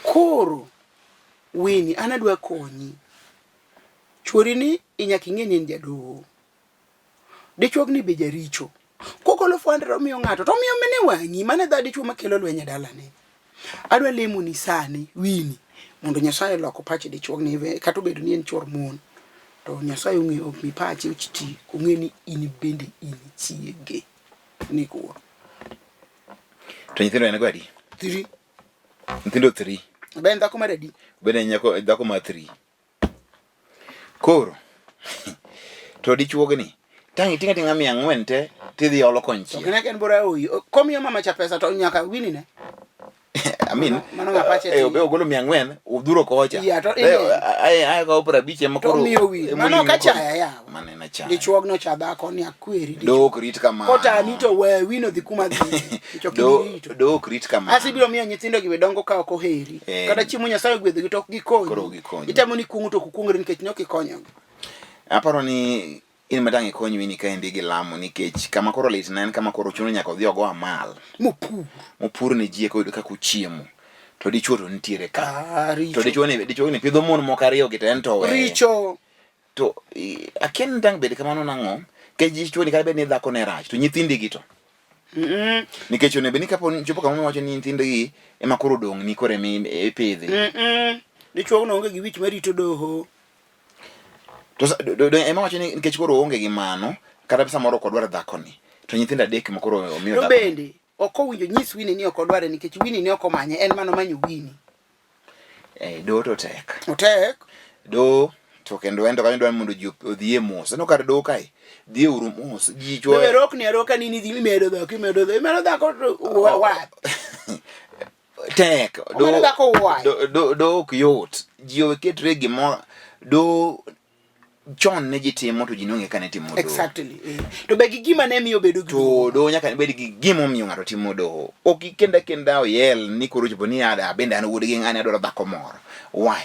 Koro Winnie an adwa konyi. Chuori ni inyaka ing'e ni en jadoho. Dichuogni be jaricho. Kokolo 400 omiyo ng'ato to omiyo mine wang'i. Mano e dha dichuo makelo lweny e dalane. Adwa lemoni sani Winnie mondo Nyasaye olok pach dichuogni kata obedo ni en chuor mon to Nyasaye ong'e omi pache oti ong'e ni in bende in chiege ni kuo. To nyithindo en go adi? 3. Nyithindo 3. Be en dhako mar adi? Bende en nyako dhako mar 3. Koro to dichuogni tang' iting'a ting'a 400 te tidhi olo konchiel. To kine en bora oyi. Komiyo mama cha pesa to nyaka Winnie ne. I mean, Mano ng'a pache eh, obe ogolo 400 udhuro kocha. Yeah, to Eh, ineno. ai kawo 50 ema To koro. miyo wi. ema Mano oling' ok koro. achaya yawa. Mano en achaya. Dichuogno cha dhako ni akweri. Do ok rit kamano. Kotami to we wino dhi kuma dhi. Nikech ok Do ibirito. do ok rit kamano. Asi biro miyo nyithindo gi be dongo ka ok oheri. Eh. Kata chiemo Nyasaye ogwedhogi to ok Koro gikonyi. ok gikonyi. Itemo ni kuong'o to ok okuong'ri nikech ne ok ikonyogi. Aparo ni in ma dang' ikony Winnie kaendi gi lamo nikech kama koro litna en kama koro chuno nyaka odhi ogo amal. Mopur. Mopur ne ji eka oyud kaka ochiemo. To dichuo to nitiere ka. Ah, To richo. dichuo ni dichuo ni pidho mon moko ariyo gi to en to oweye. Richo. To akia ni dang' bed kamano nang'o? Nikech dichuo ni kata bed ni dhako ne rach to nyithindi gi to. Mm -mm. Nikech onego bed ni kapo ni chopo kama wacho ni nyithindi gi ema koro odong' ni koro ema ipidhi. Mm -mm. Dichuo no onge gi wich marito doho. To ema wacho ni nikech koro oonge gi mano kata samoro ok odwar dhakoni to nyithindo adek ma koro omiyo To dhako. bende ok owinjo nyis Winnie ni ok odware nikech Winnie ne ok omanye en mano manyo Winnie. Eh, doho to tek. Otek. Doho to kendo en to kanyo dwaro mondo ji odhiye mos. Aneno kar doho kae dhiye uru mos. Ji chwo. Wewe rokni aroka nini dhi imedo dhako imedo dhako imedo dhako to wa. Tek. Omedo dhako why. Do ok yot. Ji owe ketre gimoro do chon ne ji timo to ji nong'e ka ne timo doho. Exactly. Eh. To be gi gima ne miyo bedo gi To doho nyaka bed gi gima omiyo ng'ato timo doho. Ok ikenda kenda oyel ni koro chopo ni ada bende an wuod gi ng'ani adwaro dhako moro. Why?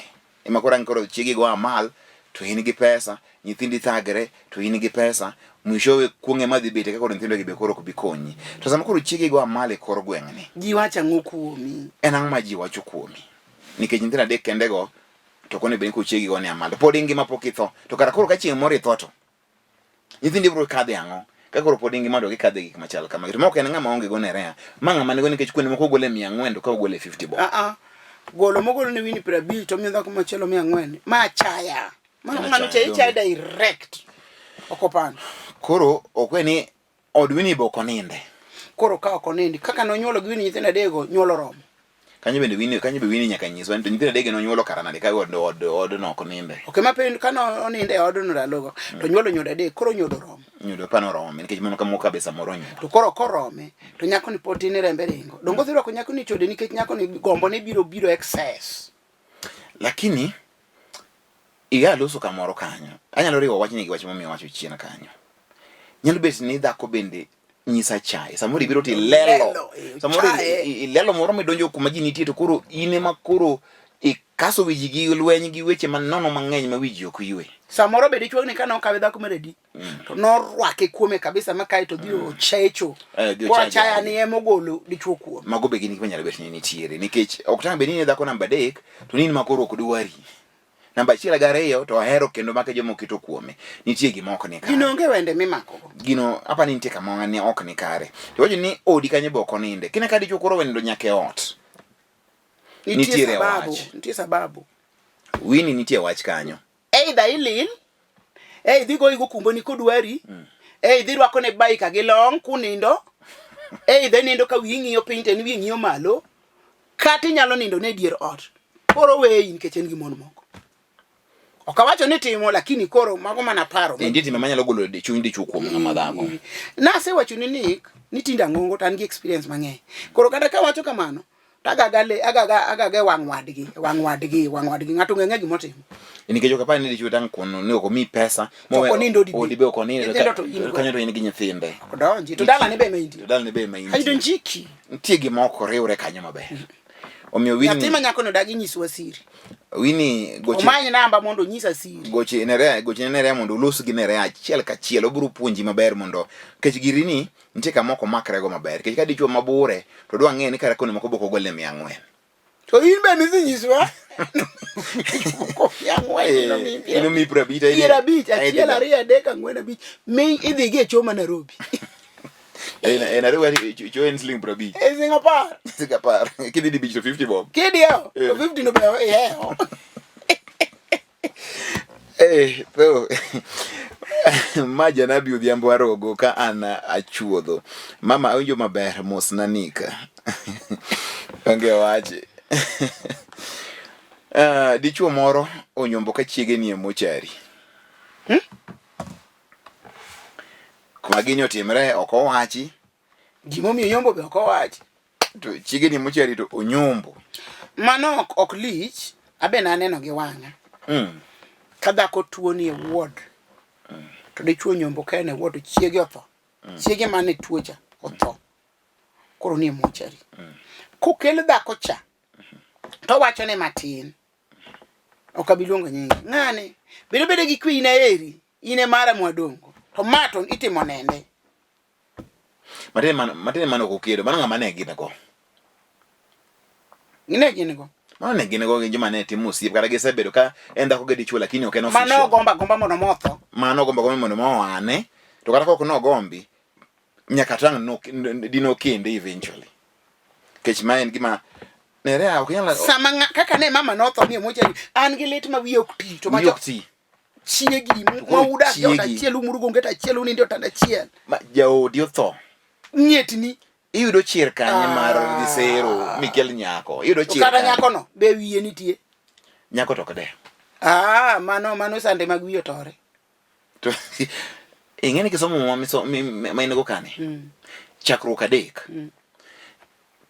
Ema koro ang' koro chiegi go amal to in gi pesa, nyithindi thagre to in gi pesa, mwishowe kuong' ema dhi bete ka koro nyithindo gi be koro ok bi konyi. To sama koro chiegi go amalo e kor gweng'ni, Ji wacho ang'o kuomi? En ang'o ma ji wacho kuomi? Nikech nyithindo adek kende go to ok onego bed ni koro chiegi go ni amalo. Pod ingima pok itho. To kara koro ka chieng' moro itho to nyithindi biro kadhe ang'o? Ka koro pod ingima to gikadhe gik machal kamagi. To ma ok en ng'ama onge go nerea. Ma ng'ama nigo nikech kuonde moko ogole 400 to ka ogole 50 bob. Ah ah. Golo mogolo ne Winnie 50 to miyo dhako machielo 400. Ma achaya. Mano En ng'ano cha achaya, ichaye direct. Ok opando. Koro ok we ni od Winnie be ok oninde. Koro ka ok onindi kaka nonyuolo gi Winnie nyithindo adekgo nyuol oromo. Kanyo bende Winnie, kanyo be Winnie nyaka nyiswa ni to nyithindo adek nonyuolo kara nade ka od od odno ok ninde. Ok ema penjo ka nonindo e odno ndalogo to nyuolo nyodo adek koro nyodo oromo. Nyodo pa norome nikech mano kama be samoro nyuol. To koro korome to nyako ni pod tin rembe ringo. Donge odhi rwako nyako ni chode nikech nyako ni gombo ne biro biro excess. Lakini iga loso kamoro kanyo. Anyalo riwo wachni gi wach momiyo wacho chien kanyo. Nyalo bet ni dhako bende nyisa chaye. Samoro ibiro to ilelo. Lelo, eh, Samoro chaye. ilelo moro midonjo kuma ji nitie to koro in ema koro ikaso wi ji gi lweny gi weche manono mang'eny ma wi ji ok ywe. Samoro be dichuo ni kane okawe dhako mar adi to norwake kuome kabisa ma kae to dhi ochecho. Eh, dhi Koro ochaje. achaya ni ema ogolo dichuo kuome. Mago be gin gik manyalo bet ni nitiere nikech ok tang' bed ni in dhako namba adek to ni in ma koro ok dwari. Namba achiel gi ariyo to ohero kendo make joma oketo kuome. Nitie gima ok ni kare. Gino onge wende mimako go. Gino apa ni nitie kama ne ok ni kare. To wacho ni odi kanyo be ok oninde. Kine ka dichuo koro wenindo nyaka e ot. Nitie Nitiere sababu, wach. nitie sababu. Winnie nitie wach kanyo. Either ilil, ei idhi goyi gokumboni kodwari, ei idhi rwako ne baika gi long kunindo, ei idhi nindo ka wiyi ng'iyo piny to en wiye ng'iyo malo, kata inyalo nindo ne dier ot. Koro weyi nikech en gi mon moko. Ok awacho ni timo lakini koro mago mana paro. Nitie timbe manyalo golo chuny dichuo kuom ng'ama dhako. Nasewacho ni Nick ni tinde ang'ongo to an gi experience mang'eny. Koro kata kawacho kamano, to agaga le agaga agaga e wang' wadgi, e wang' wadgi, e wang' wadgi. Ng'ato ong'e ang'eya gima otimo. Nikech ok apar ni dichuo tang' kono ni ok omiyi pesa. To ok onind odi be. Odi be ok onind. Nyithindo to in go. Kanyo to in gi nyithinde. Ok donji. To dalane be ema intie. To dalane be ema intie. Ayudo njiki. Nitie gima ok oriwre kanyo maber. Omiyo Nyathi Winnie ma nyakono dagi nyiswa siri. Winnie goche Omany namba mondo onyisa siri. goche Nerea goche Nerea mondo ulos gi Nerea achiel kachiel obiro puonji maber mondo nikech girini nitie kama ok omakrego maber nikech ka dichuo mabure to dwa ng'e ni kara koni moko bok ogol ne 400 To in be midhi nyiswa. Mia ang'wen nomiyi Eh, nomiyi 50 to idhi- 50, eh, idhi achiel, ga- ariyo, adek, ang'wen, abich. Mi idhi gi e choo ma Nairobi. Eh, eh, Nairobi choo en siling 50. E siling 10. Siling 10. Kidhi di bich to 50 bob. Kidiewo, Eh. to 50 no be ihewo. Eh, to ma janabi Odhiambo Arogo ka an achuodho. Mama awinjo maber mos na Nika. Onge wach. Uh, dichuo moro onyombo ka chiege nie mochari. Hmm? Kuma gini otimre ok owachi. Gimomiyo onyombo be ok owachi. To chiege ni mochari to onyombo. Mano ok, ok lich, abe naneno gi wang'a. Ka dhako tuo ni e ward, to dichuo onyombo ka en e ward to chiege otho. Chiege mane tuo cha otho. Koro ni e mochari. Kokel dhako cha, to wacho ne matin. Ok abi luongo nyinge. Ng'ane, bedo bedo gi kwe in aheri, in e mara mwadongo. To ma to itimo nende. Matin mano matin mano ok okedo, mano ng'ama ne gin go. Ne gin go. Mano ne gin go gi joma ne timo osiep kata gisebedo ka en dhako gi dichuo lakini ok en official. Mano gomba gomba mondo motho. Mano gomba gomba mondo moane. To kata kok nogombi nyaka tang' no dino kende eventually. Kech ma en gima nere ok nyal sama kaka ne mama notho ni e mochari an gi lit ma wiye ok ti to macho ok ti chiegi ma udak e ot achiel umurugo onget achiel unindo e otanda achiel ma jaodi otho ng'etni iyudo chir kanye mar ah. dhi sero mikel nyako iyudo chir kata nyako no be wiye nitie nyako to ok dew ah mano mano sande mag wiye otore to ing'e ni kisomo muma ma in go kani chakruok adek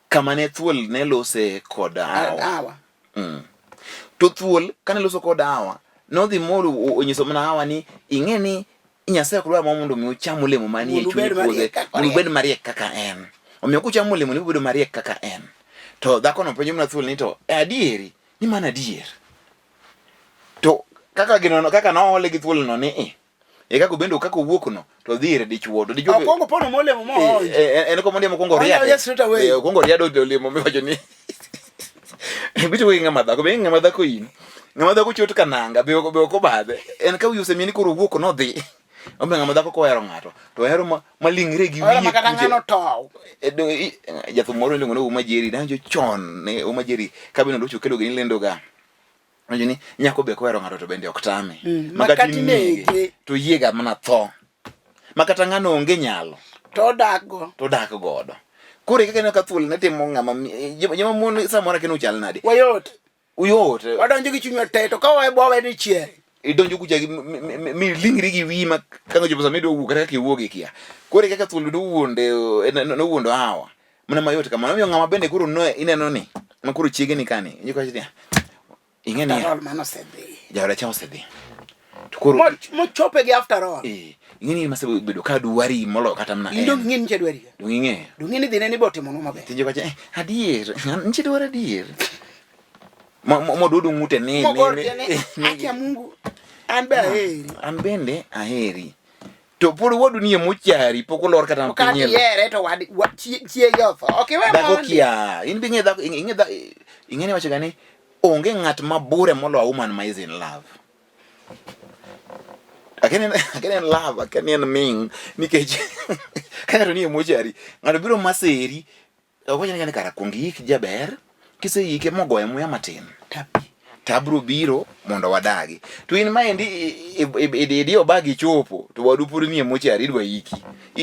kama ne thuol ne lose kod Hawa. Hawa. To thuol kane loso kod Hawa, nodhi moro onyiso mana Hawa ni ing'e ni Nyasaye ok dwar mondo mi ucham olemo manie Mondo chuny ubed puodho, mariek kaka mondo ubed en. mariek kaka en. Omiyo kuchamo olemo ni ubedo mariek kaka en. To dhako no penjo mana thuol ni to e adieri ni mano adier. To Kaka gino kaka noole gi thuol no ni i. E kaka obendo kaka owuok no to odhi ir dichuo to dichuo Okwongo pono molemo moonjo. Eh, eh, en komondi mokwongo Onyawo riade. yes straight away. Eh, okwongo riado olemo miwacho ni bito gi ng'ama dhako be ng'ama dhako in ng'ama dhako chot ka nanga be ok be ok obadhe en ka wiye osemiye ni koro owuok nodhi omiyo ng'ama dhako kohero ng'ato to ohero ma malingre gi Ohero wiye makata kuche. ng'ano tow. Eh, jathum moro iluongo ni Uma Jerry nawinjo chon ne Uma Jerry kabino locho kelo gini lendo ga Winjo ni nyako be kohero ng'ato to bende ok tame Makati nege. to yiega mana tho makata ng'ano onge nyalo To odak go. to odak godo koro e kaka ineno ka thuol ne timo ng'ama joma mon samoro akia ni uchal nade Wayot. uyot Wadonjo gi chunywa te to ka wawe dichiel. Idonjo kucha gi milingri gi wiyi ma ka ochopo sama idwa wuok kata kaka iwuok ikia. Koro e kaka thuol nowuonde nowuondo Hawa mana mayot kamano. Omiyo ng'ama bende koro no ineno ni ma koro chiege ni kani inyalo wacho niya ing'e niya After all mano osedhi. Jaoda cha osedhi. To koro Mochope gi after all. Eh, ing'e ni masebedo ka dwari moloyo kata mana en. In dong ing'e ni dwari. Dong ing'eyo. Dong ing'e ni dhine ni botimonwa maber. Tinjo kacha eh, adier, nitie dwaro adier. Modudu ng'ute ni ni ni. Akia Mungu an be aheri. An bende aheri. To pod wadu nie mochari pok olor kata piny. Kata yere to wad chiege otho. Ok iwe mondi. Dhako kia. In be ing'e dhako ing'e dhako ing'e ni wacho ga ni onge ng'at mabure moloyo a woman ma is in love. Akia ni en love, akia ni en ming nikech ka ng'ato nie mochari ng'ato biro maseri Ok wachne ni kara kuong iyik jaber, kiseyike mogoye muya matin. Tapi. To abro biro mondo wadagi. To in maendi idiyo bag ichopo to wadu pod nie mochari idwa yiki.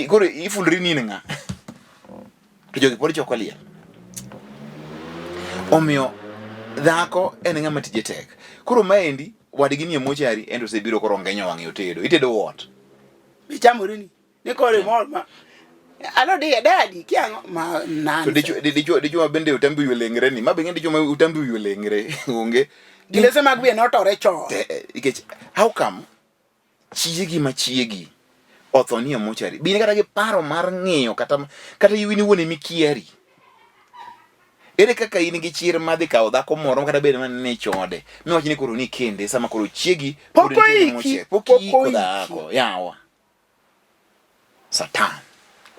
Koro ifulri ni in ng'a? To jogi pod choko liel. Omiyo dhako en ng'ama tije tek. Koro maendi wadgi nie mochari en to osebiro koro ongenyo wang'e otedo. Itedo what? Ichamori ni. Ni koro imor ma Alo di daddy kiang'o ma nonsense. To dichwo dichwo dichwo ma bende utambi wiye oleng're ni. Ma be ng'e dichwo ma utambi wiye oleng're onge. Gilese mag wiye notore chon. Nikech how come chiegi ma chiegi otho ni e mochari. Be in kata gi paro mar ng'iyo kata kata in iwuon ema ikiari. Ere kaka in gi chir mar dhi kawo dhako moro kata bed mana ni chode miwach ni koro ni kende sama koro chiegi pod nitie e mochari. Pok oiki dhako yawa. Satan.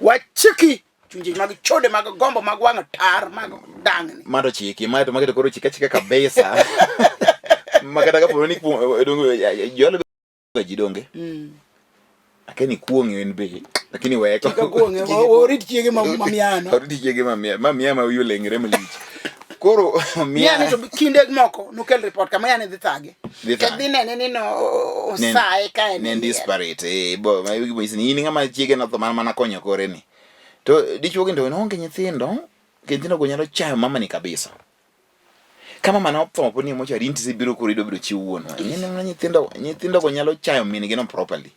Wachiki chunje mag chode mag gombo mag wang' tar mag dangni. Mano chiki, mae to magi to koro chika chika kabisa. Ma kata kapo ni jolo ji donge. Akia ni kuong'e en be, lakini weko. Chika kuong'e, orit chiege ma miano. Orit chiege ma miano, ma miano ma wiye oleng're malich. Koro miano to kinde moko nokel report kama yani dhi thage. Dhi dhi nene ni no osaye ka en. Ne disparate eh bo ma yugi ni in ng'ama chiege notho mana mana konyo kore ni. To dichuo gi to onge nyithindo, ke nyithindo go nyalo chayo mama ni kabisa. Kama mama notho pod ni mochari in tisebiro koro idwa bedo chi wuonwa. Ing'e ni nyithindo nyithindo go nyalo chayo min gi no properly.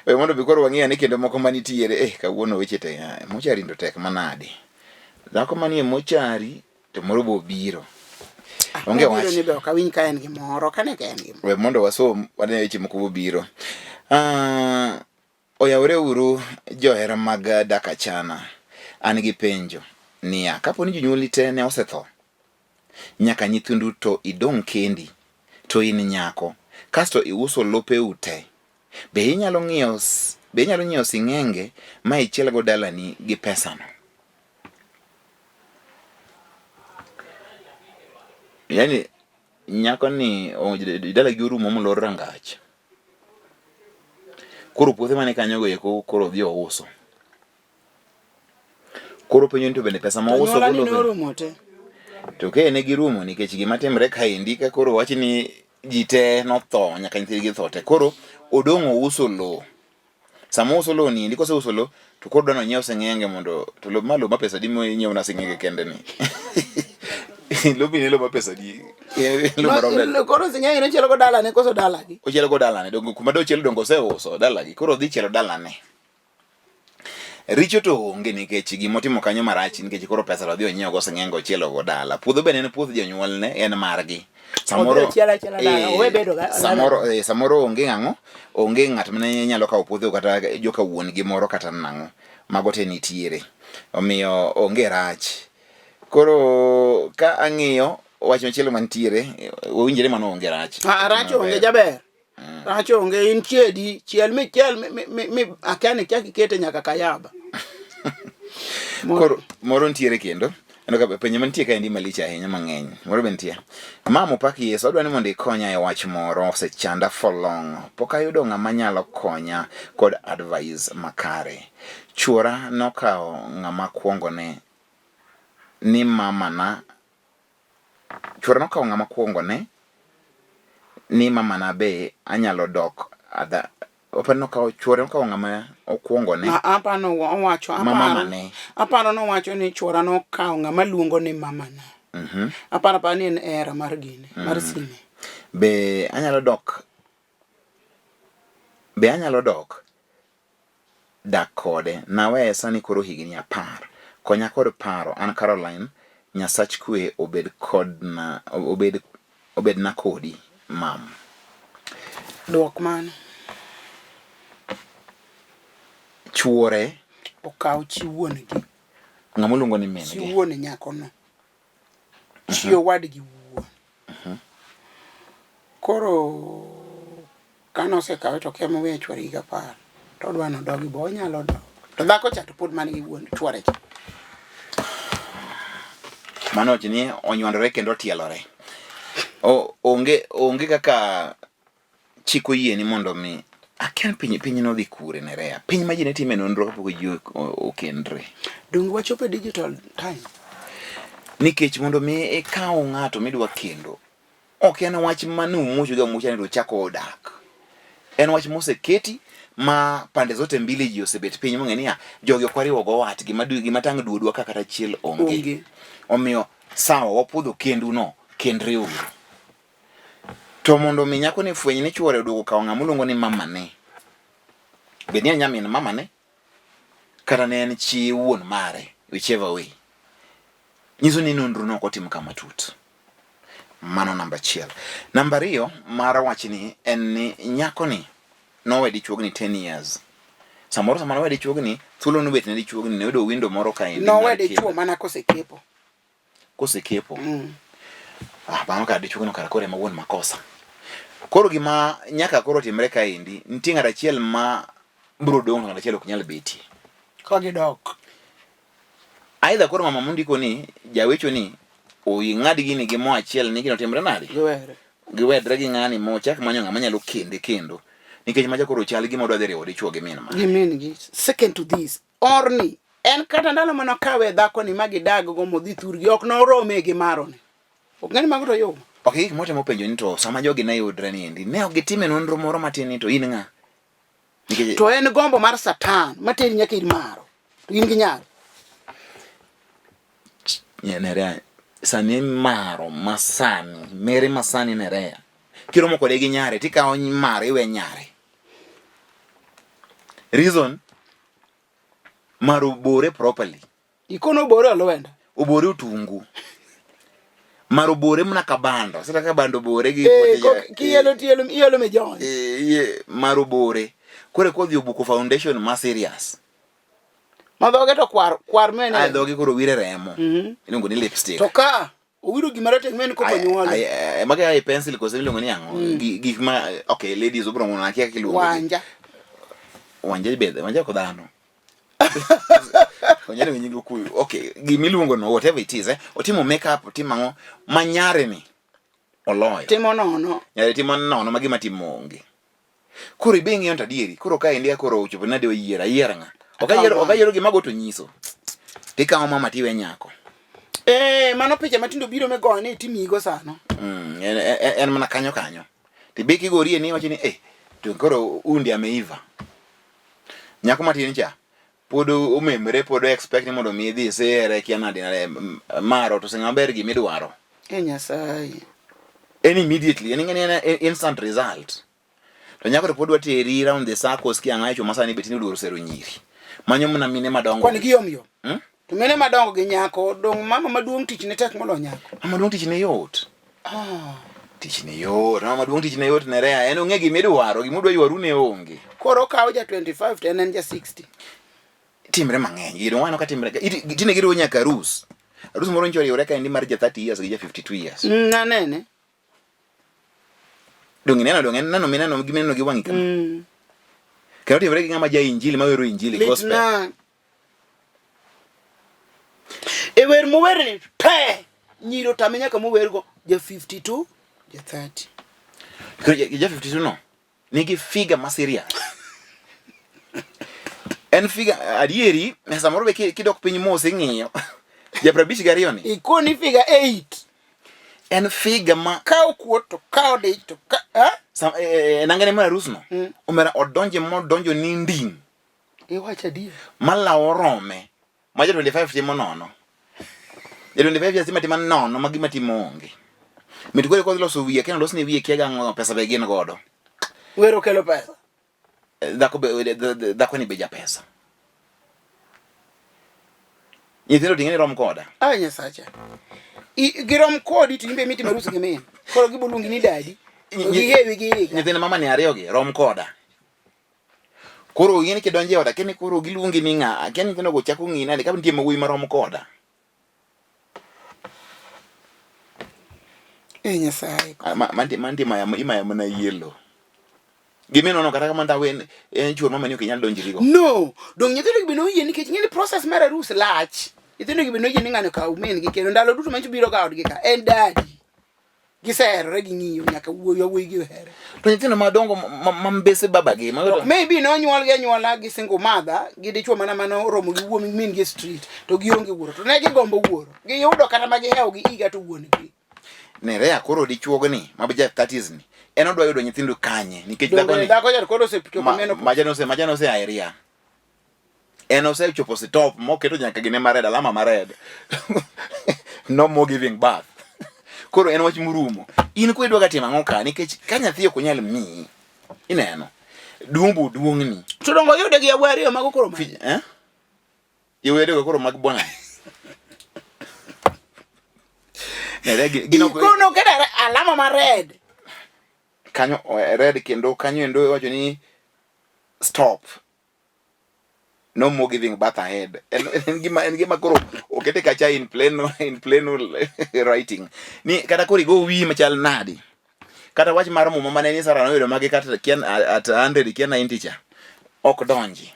We mondo bi koro wang'i ane kendo moko manitiere eh kawuono weche te mochari to tek manade. Dhako manie mochari to moro bo biro. Ah, Onge wach. Ni be ok awinj ka en gimoro, ok ane ka en gimoro. We mondo wasom wane weche moko bobiro. Ah, oyawre uru johera mag dak achana. An gi penjo niya, kapo ni jonyuolni te ne osetho, nyaka nyithindu to idong' kendi, to in nyako, kasto iuso lopeu te, be inyalo ng'iewo be inyalo nyiewo sing'enge ma ichielgo dalani gi pesano? Yaani nyako ni dalagi orumo molor rangach. Koro puothe mane kanyo go eko koro odhi ouso. Koro penjo ni to bende pesa ma ouso go ne orumo te. To ke ne girumo nikech gima timre kaendi ka koro wach ni ji te notho nyaka nyithindgi tho te. Koro odong' ouso lowo. Sama ouso lowo ni endi koseuso lowo to koro dwani onyiew sing'enge mondo to lowo ma lowo ma pesa adi minyiew na sing'enge kende ni. Lobni en lowo ma pesa adi? Lowo marom nade? Koro sing'enge ne chielo go dalane koso dalagi? Ochielo go dalane donge kuma dochielo donge oseuso dalagi koro odhi chielo dalane. Richo to onge nikech gimotimo kanyo marach nikech koro pesa to odhi onyiew go sing'enge ochielo go dala. Puodho bende en puoth jonyuolne en margi. Samoro samoro eh, samoro onge ang'o onge ng'at mane nyalo kawo puothe kata joka wuon gi moro kata nang'o. Mago te nitiere. Omiyo onge rach. Koro ka ang'iyo wach machielo mantiere wawinjre mano onge rach. Ah, rach onge jaber. Rach onge in chiedi, chiel mi chiel mi, mi, mi, mi akia ni chak ikete nyaka kayaba. Koro moro nitiere kendo. Aneno ka penjo mantie kaendi malich ahinya mang'eny. Moro be nitie. Mama opak Yesu, adwa ni mondo ikonya e wach moro, osechanda for long. Pok ayudo ng'ama nyalo konya kod advice makare. Chuora nokawo ng'ama kwongone ni mamana Chuora nokawo ng'ama kwongone ni mamana be anyalo dok adha Opani nokawo chuore nokawo ng'ama okwongone Ma apano owacho ma aparo mamane. aparo nowacho ni chuora nokawo ng'ama luongo ni mamana. Aparo aparo ni en era mar gini mar sime. Be anyalo dok be anyalo dok dak kode. Naweye sani koro higni apar. Konya kod paro. An Caroline, Nyasach kwe obed kodna obed obedna kodi mam. Duok mano. Chuore Okaw chi wuon gi. Ng'ama oluongo ni min Chi gi. wuon nyakono. Chi owadgi wuon. Koro kane osekawe to kia moweyo chwore higa apar to odwa ni odogi bo onyalo dok. To dhako cha to pod man gi wuon chwore cha. Mano wacho ni onywandore kendo otielore. O, onge onge kaka chik oyieni mondo mi akia ni piny piny nodhi kure Nerea. Piny ma ji ne time nonro kapok ji okendre. Donge wachopo e digital time? Nikech mondo mi ikaw ng'ato midwa kendo ok en wach ma numuocho gi amuocha ni to uchako dak. En wach moseketi ma pande zote mbili ji osebet piny mong'e niya jogi ok wariwo go wat gima gima tang' duodwa ka kata achiel onge. Onge. Omiyo sawa wapuodho kendu no kendre uru. To mondo mi nyako ni fweny ni chuore oduogo kawo ng'ama oluongo ni mamane. Bed ni en nyamin mamane kata ne en chi wuon mare whichever way. Nyiso ni nonro no ok otim kama tut. Mano namba achiel. Namba ariyo mar wachni en ni nyakoni nowe dichuogni 10 years. Samoro sama nowe dichuogni, thuolo nobet ne dichuogni, noyudo window moro kaendi Nowe mar dichuo kendo. mana kosekepo. Kosekepo. Ah, mano kar dichuogno kara koro ema wuon makosa. Koro gima nyaka koro timre kaendi, nitie ng'at achiel ma bro dong' to ng'at achiel ok nyal betie. Ka gidok. Aidha koro mama mondiko ni jawecho ni ing'ad gini gi mo achiel ni gino timre nade? Giwere. Giwedre gi ng'ani mo chak manyo ng'ama nyalo kende kendo. Nikech macha koro chal gima odwa dhi riwo dichuo gi min mare. Gi min gi. Second to this, orni en kata ndalo mane okawe dhako ni ma gidag go modhi thurgi ok norome gi maroni. Ok ng'ani mago to yom. Ok gik motemo penjo ni to sama jogi ne yudre ni endi ne ok gitime nonro moro matin ni to in ng'a? Nikech To en gombo mar Satan materi nyaka ir maro. To in gi nyaro. Nerea sani maro masani mere masani Nerea kiromo kode gi nyare tikawo maro iwe nyare reason maro bore properly Ikono obore olwenda. Obore otungu. Mar obore mana ka bando. Sasa ka bando obore gi eh, kiyelo tielo iyelo me jon. Eh, mar obore. Kore kodhi obuko foundation ma serious. Ma dhoge to kwar kwar mene. Ai dhoge koro wire remo. Iluongo ni lipstick. To ka owiro gima rateng' mene koka nyuole. Ai mage ai pencil koso iluongo ni ang'o? Gik ma okay ladies obro ngono akia kaka iluongo. Wanja. Wanja ibedhe, wanja ok dhano. Onyalo nying okuyu. Okay, gimiluongo no whatever it is eh. Otimo makeup, otimo ang'o ma nyare ni oloyo. Timo nono. Nyare timo nono ma gima timo onge. Koro ibe ng'iyo to adieri. Koro ka endi koro ochopo nade oyiero, ayiero ng'a? Ok ayiero, ok ayiero gima go to nyiso. Tikawo mama tiwe nyako. Eh, mano picha matindo biro migoyo ni itimigo sano. En mana kanyo kanyo. Tibe kigorie ni iwacho ni eh to koro undi ameiva. Nyako matin cha pod omemre pod expect ni mondo mi idhi isere kia nade nade maro to sing'a maber gima idwaro. E Nyasaye. En immediately en ing'e ni en instant result. To nyako to pod dwa teri round the circles kia ng'ayo chwo masani bet ni oluoro sero nyiri. Manyo mana mine madongo. Kwani giyom yom. To mine madongo gi nyako dong mama maduong' tich ne tek moloyo nyako. Mama maduong' tich ne yot. Ah. Tich ne yot, mama maduong' tich ne yot ne Rea. En ong'e gima idwaro, gima odwa ywaru ne onge. Koro okawo ja 25 to en en ja 60. Timre mang'eny. Gino waneno ka timre. Tinde giriwo nyaka arus. Arus moro nyocha oriwore kaendi mar ja 30 years gi ja 52 years. Nanene. Donge ineno donge neno mineno gi mineno gi wang'i kama. Kendo timore gi ng'ama ja injili ma wero injili gospel. Litna. E wer mowerni te nyiro tame nyaka mowergo ja 52 ja 30. Koro ja 52 no nigi figa ma serious. En figa adieri samoro be kidok piny mos ing'iyo. Ja 52 ni. Ikoni figa 8. En figa ma ka okuot to ka odich to ka eh? Sam, e, e, e nangane mar arus no. Omera odonje modonjo ni nding. Iwacho adier. Malawo rome. Ma ja 25 timo nono. Ja 25 years timo atima nono ma gima timo onge. Mit koro kodhi loso wiye kendo losne wiye kia gang'o pesa be gin godo. Wero kelo pesa. Eh, dhako be dhako ni be ja pesa. Nyithindo ting'e ni rom koda. Ah Nyasacha. Girom kodi to in be mitimo arus gi min. Koro gibo luongi ni dadi. Gihewi gi higa. Nyithindo mama ni ariyo gi rom koda. Koro in kidonjo e ot akia ni koro giluongi ni ng'a, akia ni nyithindo go chako ng'i nade ka nitie ma wuoyi marom koda. E Nyasaye. Ah, mantie mantie maya imaya mana yellow. Giminono kata kamano tawe en en chuor mama ni ok inyal donjri go. No, dong nyithindo gi be noyie nikech ing'e ni process mar arus lach. Nyithindo gi be noyie ni ng'ani okaw min gi kendo ndalo duto manyicho biro ga odgi ka en dadi. Giseherore ging'iyo nyaka wuoyi wuoyi gi ohere. To nyithindo madongo ma mbese babagi ma To maybe nonyuolgi anyuola gi single mother gi dichuo mana mane oromo gi wuon min gi e street to gionge wuoro to ne gigombo wuoro. Giyudo kata ma gihewo gi higa to wuon gi. Nerea koro dichuogni ma ja 30s ni en odwa yudo nyithindo kanye nikech dhako ni dhako jar koro osechopo menopause. Majano ose majano ose aeria. En osechopo stop moketo nyaka gine mared alama mared. No more giving birth. Koro en wach murumo. In ko idwa ga timo ang'o ka nikech ka nyathi ok onyal miyi. Ineno. Duong' bo duong'ni. To dongo yude gi yawuoyi ariyo mago koro ma. Eh? Yawuoyi ariyo koro mag bwana. Nere gino Ikono keto alama ma red. Kanyo red kendo kanyo endo iwacho ni stop. No more giving birth ahead. En gima en gima koro okete kacha in plain writing. Ni kata koro igo wiyi machal nadi. Kata wach mar muma mane ni Sara noyudo magi kata kia at 100 kia 90 cha. Ok donji.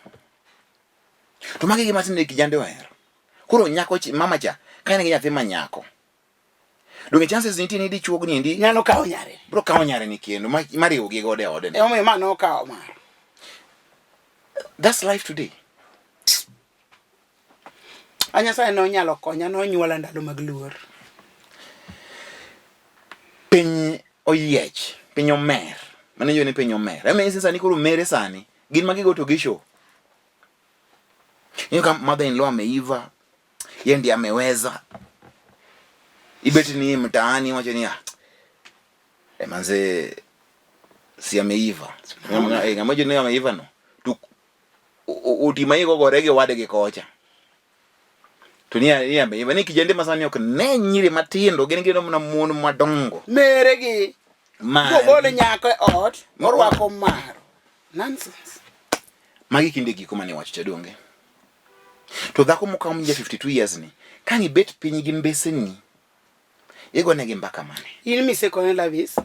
To magi gima tinde kijande ohero. Koro nyako mama cha ka en gi nyathi ma nyako. Donge chances nitie ni dichuog ni endi nyalo kawo nyare. Bro kawo nyare ni kendo mariwo gi godo e ode. Emomiyo ma nokawo mare. That's life today. A Nyasaye nonyalo konya nonyuola ndalo mag luor. Piny oyiech, piny omer. Mano ni piny omer. Ema sani koro mere sani. Gin ma gigo to gishow. Hiyo kama mother in law ameiva, yeye ndiye ameweza. Ibet ni mtaani wacho ni ah. Eh, manze si ameiva. Ng'ama jo ni ameiva no. To utima igo gore gi wadgi kocha. To ni ameiva ni kijende masani ok ne nyiri matindo gin gin mana mon madongo. Mere gi. Gogol nyako e ot, orwako maro. Nonsense. Magi kinde giko mane wacho cha donge. To dhako mokawo mja 52 years ni, ka ibet piny gi mbeseni, igonegi mbaka mane? In misekone love is?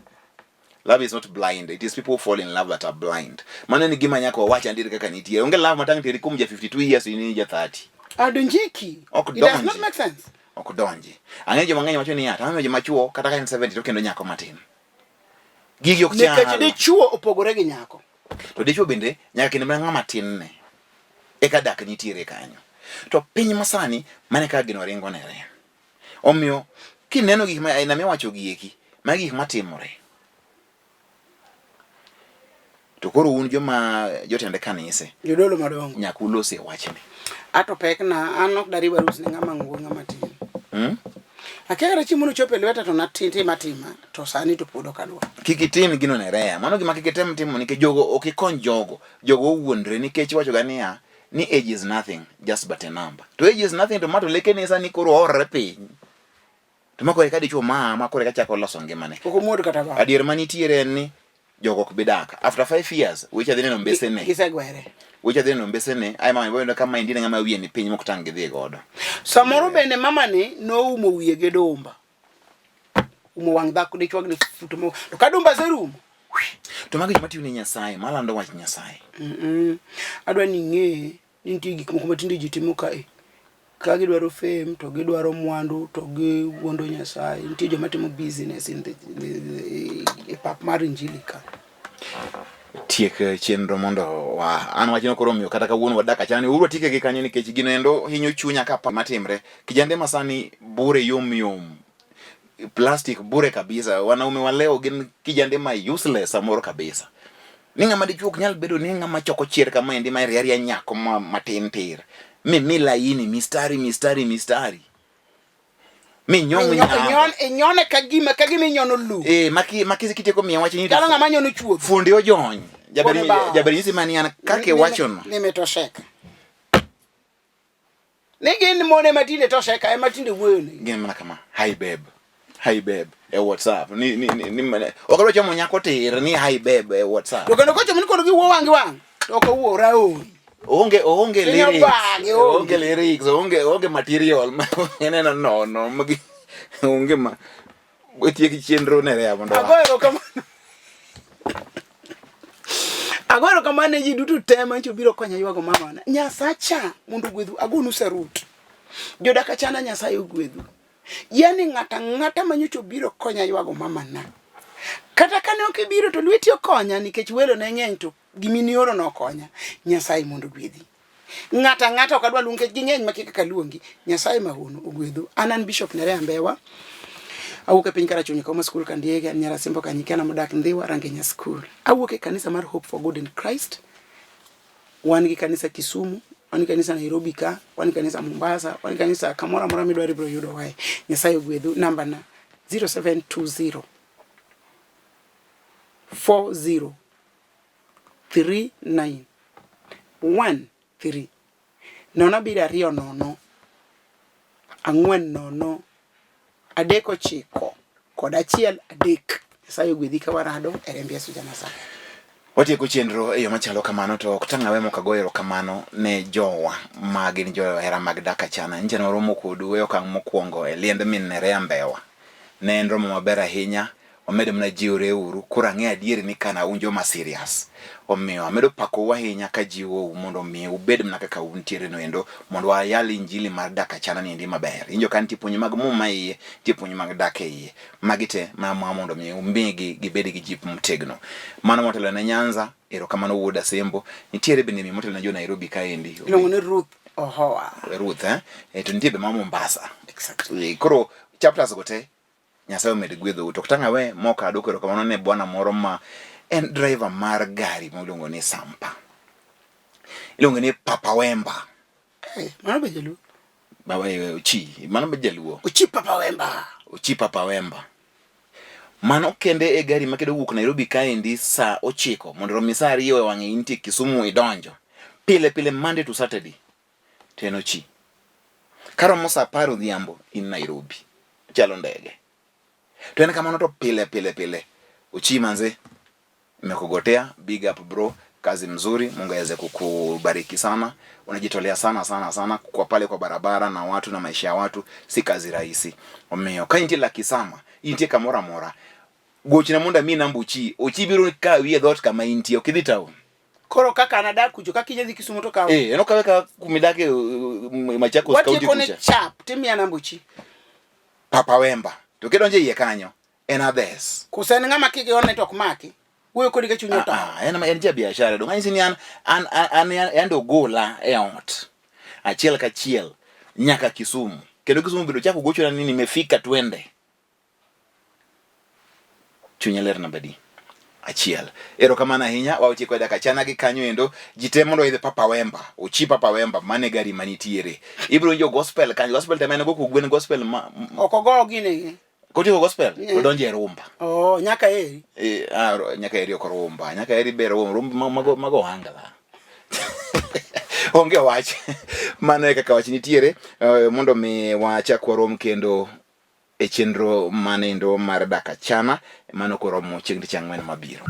Love is not blind. It is people who fall in love that are blind. Mano en gima nyaka wawach adier kaka nitie. Onge love matang' teri kuom ja 52 years in ja 30. Adonjiki. Ok It does donji. not make sense. Ok donji. Ang'eyo joma ng'eny wacho niya, to ang'eyo joma chuo kata ka en 70 to kendo nyako matin. Gigi ok Nikech chal. dichuo opogore gi nyako. To dichuo bende nyaka kendo mana ng'ama tin ne. Eka dak nitiere kanyo. To piny masani mane kaka gino ringo nere. Omiyo kineno gik ma aina miwacho gi eki, magi gik matimore. To koro un joma jotend kanise, Jodolo madongo. nyaka ulosie wachni. Ato pekna, an ok dariw arus ne ng'ama ng'uo ng'ama tin. Akia kata chiemo nochopo e lweta to natin tima tima to sani to pod ok adwar. Kik itim gino ne Rea. Mano gima kik item timo nikech jogo ok ikony jogo. Jogo owuondre nikech iwacho ga niya ni age is nothing just but a number. To age is nothing to ma to lekene sani koro oorore piny. To ma koro eka dichuo ma ma koro eka chako loso ngimane. Ok omuod kata ba. Adier manitiere en ni jogo ok bi dak. After 5 years weche dhi neno mbesene. Gisegwere. Weche dhi neno mbesene ae mama ibo yudo ka maendi ne ng'ama wiye ni piny mok tang' gidhi godo. Samoro bende mama ni noumo wiye gi dumba. Umo wang' dhako dichuo gi futo mo. To ka dumba oserumo. To magi joma tiyo ne Nyasaye, malando wach Nyasaye. Mm -mm. Adwa ni ing'e ni nitie gik moko matinde ji timo kae. Ka gidwaro fame to gidwaro mwandu to giwuondo Nyasaye. Nitie joma timo business in the, in the, e pap mar injili ka. Tiek eh, chenro mondo wa an wachno koro omiyo kata kawuono wadak achana ni uru watieke gi kanyo nikech gino endo hinyo chunya ka matimre. Kijande masani bure yom yom. Plastic bure kabisa. Wanaume wa leo gin kijande ma useless samoro kabisa. Ni ng'ama dichuo ok nyal bedo ni ng'ama choko chier kama endi ma ria ria nyako ma matin tir. Mi mi laini mistari mistari mistari. Mi nyong nyako. Inyon inyone ka gima ka gima inyono lu. Eh maki maki kitieko miya wach ni. Chalo ng'ama nyono chuodho. Fundi ojony. Jaber jaber nyisi mani an kaka iwachono. Ni mitosheka. Ni gin mon ema tinde tosheka ema tinde wuoyo ne. Gin mana kama, hi babe. Hi babe e WhatsApp. Ni ni ni, ni mana ok adwa chomo nyako tir ni hi babe e WhatsApp. To kendo kochomo ni kono giwuo wang' gi wang' to ok owuo raori. Onge onge lyrics. Onge lyrics, onge onge material. Ineno nono magi onge ma otiek chenro ne rea mondo. Agoyo erokamano. Agoyo erokamano ne ji duto te mancho biro konya ywago mamana. Nyasacha mondo ogwedhu. Agonu sarut. Jodak achana Nyasaye ogwedhu. Yani ng'ata ng'ata manyocha obiro konya ywago mamana. Kata kane ok ibiro to lweti okonya nikech welo ne ng'eny to giminioro nokonya. Nyasaye mondo ogwedhi. Ng'ato ang'ata ok adwa luongi nikech ging'eny ma kaka luongi. Nyasaye mahono ogwedhu. An an Bishop Nerea Mbewa. Awuok e piny Karachuonyo Kauma School Kandiege, an nyar Asembo Kanyikena modak Ndhiwa, Rangenya School. Awuok e kanisa mar Hope for Good in Christ. Wan gi kanisa Kisumu, wan gi kanisa Nairobi ka, wan gi kanisa Mombasa, wan gi kanisa kamoro amora midwaro ibiro yudo wae. Nyasaye ogwedhu. Namba na 0720 40 39 1 3 nono abiriyo ariyo nono ang'wen nono adek ochiko kod achiel adek. Nyasaye ogwedhi ka warado e remb Yesu Janasareth. Watieko chenro e yo machalo kamano to ok tang' awe mok agoyo erokamano ne jowa ma gin johera mag dak achana. Nyicha ne waromo kodu e okang' mokwongo e liend min Nerea Mbewa. Ne en romo maber ahinya Wamedo mana jiwre uru, koro ang'eyo adier ni kana un joma serious. Omiyo amedo pakou ahinya kajiwou mondo omi ubed mana kaka untiere no endo mondo wayal injili mar dak achana ni endi maber. Injo ka nitie puonj mag muma e iye, nitie puonj mag dak e iye. Magi te mana ma mondo mi umigi gibed gi jip motegno. Mano motelo ne Nyanza, erokamano wuod Asembo. Nitiere bende miyo motelo ne jo Nairobi kaendi. Iluongo ni Ruth Ohoa. Ruth eh? E, to nitie be ma Mombasa. Exactly. E, koro chapters go te Nyasaye omed gwedhou. To ok tang' awe mok adwoko erokamano ne bwana moro ma en driver mar gari miluongo ni Sampa. Iluongo ni Papa Wemba. Hey, mano be jaluo. Baba eh, Ochi, mano be jaluo. Ochi Papa Wemba. Ochi Papa Wemba. Mano kende e gari ma kedo wuok Nairobi kaendi saa ochiko mondo romi saa ariyo e wang'e intie Kisumu idonjo. Pile pile Monday to Saturday. To en ochi. Karomo saa apar odhiambo in Nairobi. Chalo ndege. To en kamano to pile pile pile. Ochi manze. Nimekugotea, big up bro, kazi mzuri, Mungu aweze kukubariki sana. Unajitolea sana sana sana kwa pale kwa barabara na watu na maisha ya watu, si kazi rahisi. Omiyo ka intie Lakisama, intie kamoro amora, gochna mondo amiyi namba Ochi. Ochi biro kawi e dhoot kama intie, ok idhi town. Koro kaka an adak kucho, kaka inyadhi Kisumu to kawo. Eh, en okawe ka kumidake Machakos County Watieko ne kucha. chap, timiya namba Ochi. Papa Wemba. To kidonjo e iye kanyo, en adhes. Koso en ng'ama kigione to ok maki. Wuoyo kodi ka chunyi Ah, otop. ah, en en ja biashara dong anyisi ni an an an an an ogola e ot achiel kachiel nyaka Kisumu kendo Kisumu bende ochako gochona ni nimefika twende Chunya ler namba di achiel. Erokamano ahinya, wawuoche koda kachana gi kanyo endo. Ji te mondo oidh Papa Wemba, ochi Papa Wemba, mane gari manitiere. Ibiro winjo gospel kanyo, gospel te mane go kogwen gospel ma Ok ogo gini. Kotieko gospel, Yeah. odonjo e rumba. Oh, nyaka eri. E, ah, nyaka eri ok rumba, nyaka eri ber rumba mago mago ohangla. Onge wach. Mano e kaka wach nitiere mondo mi wachak warom kendo e chenro manendo mar Dak Achana mano koromo chieng' tich ang'wen mabiro.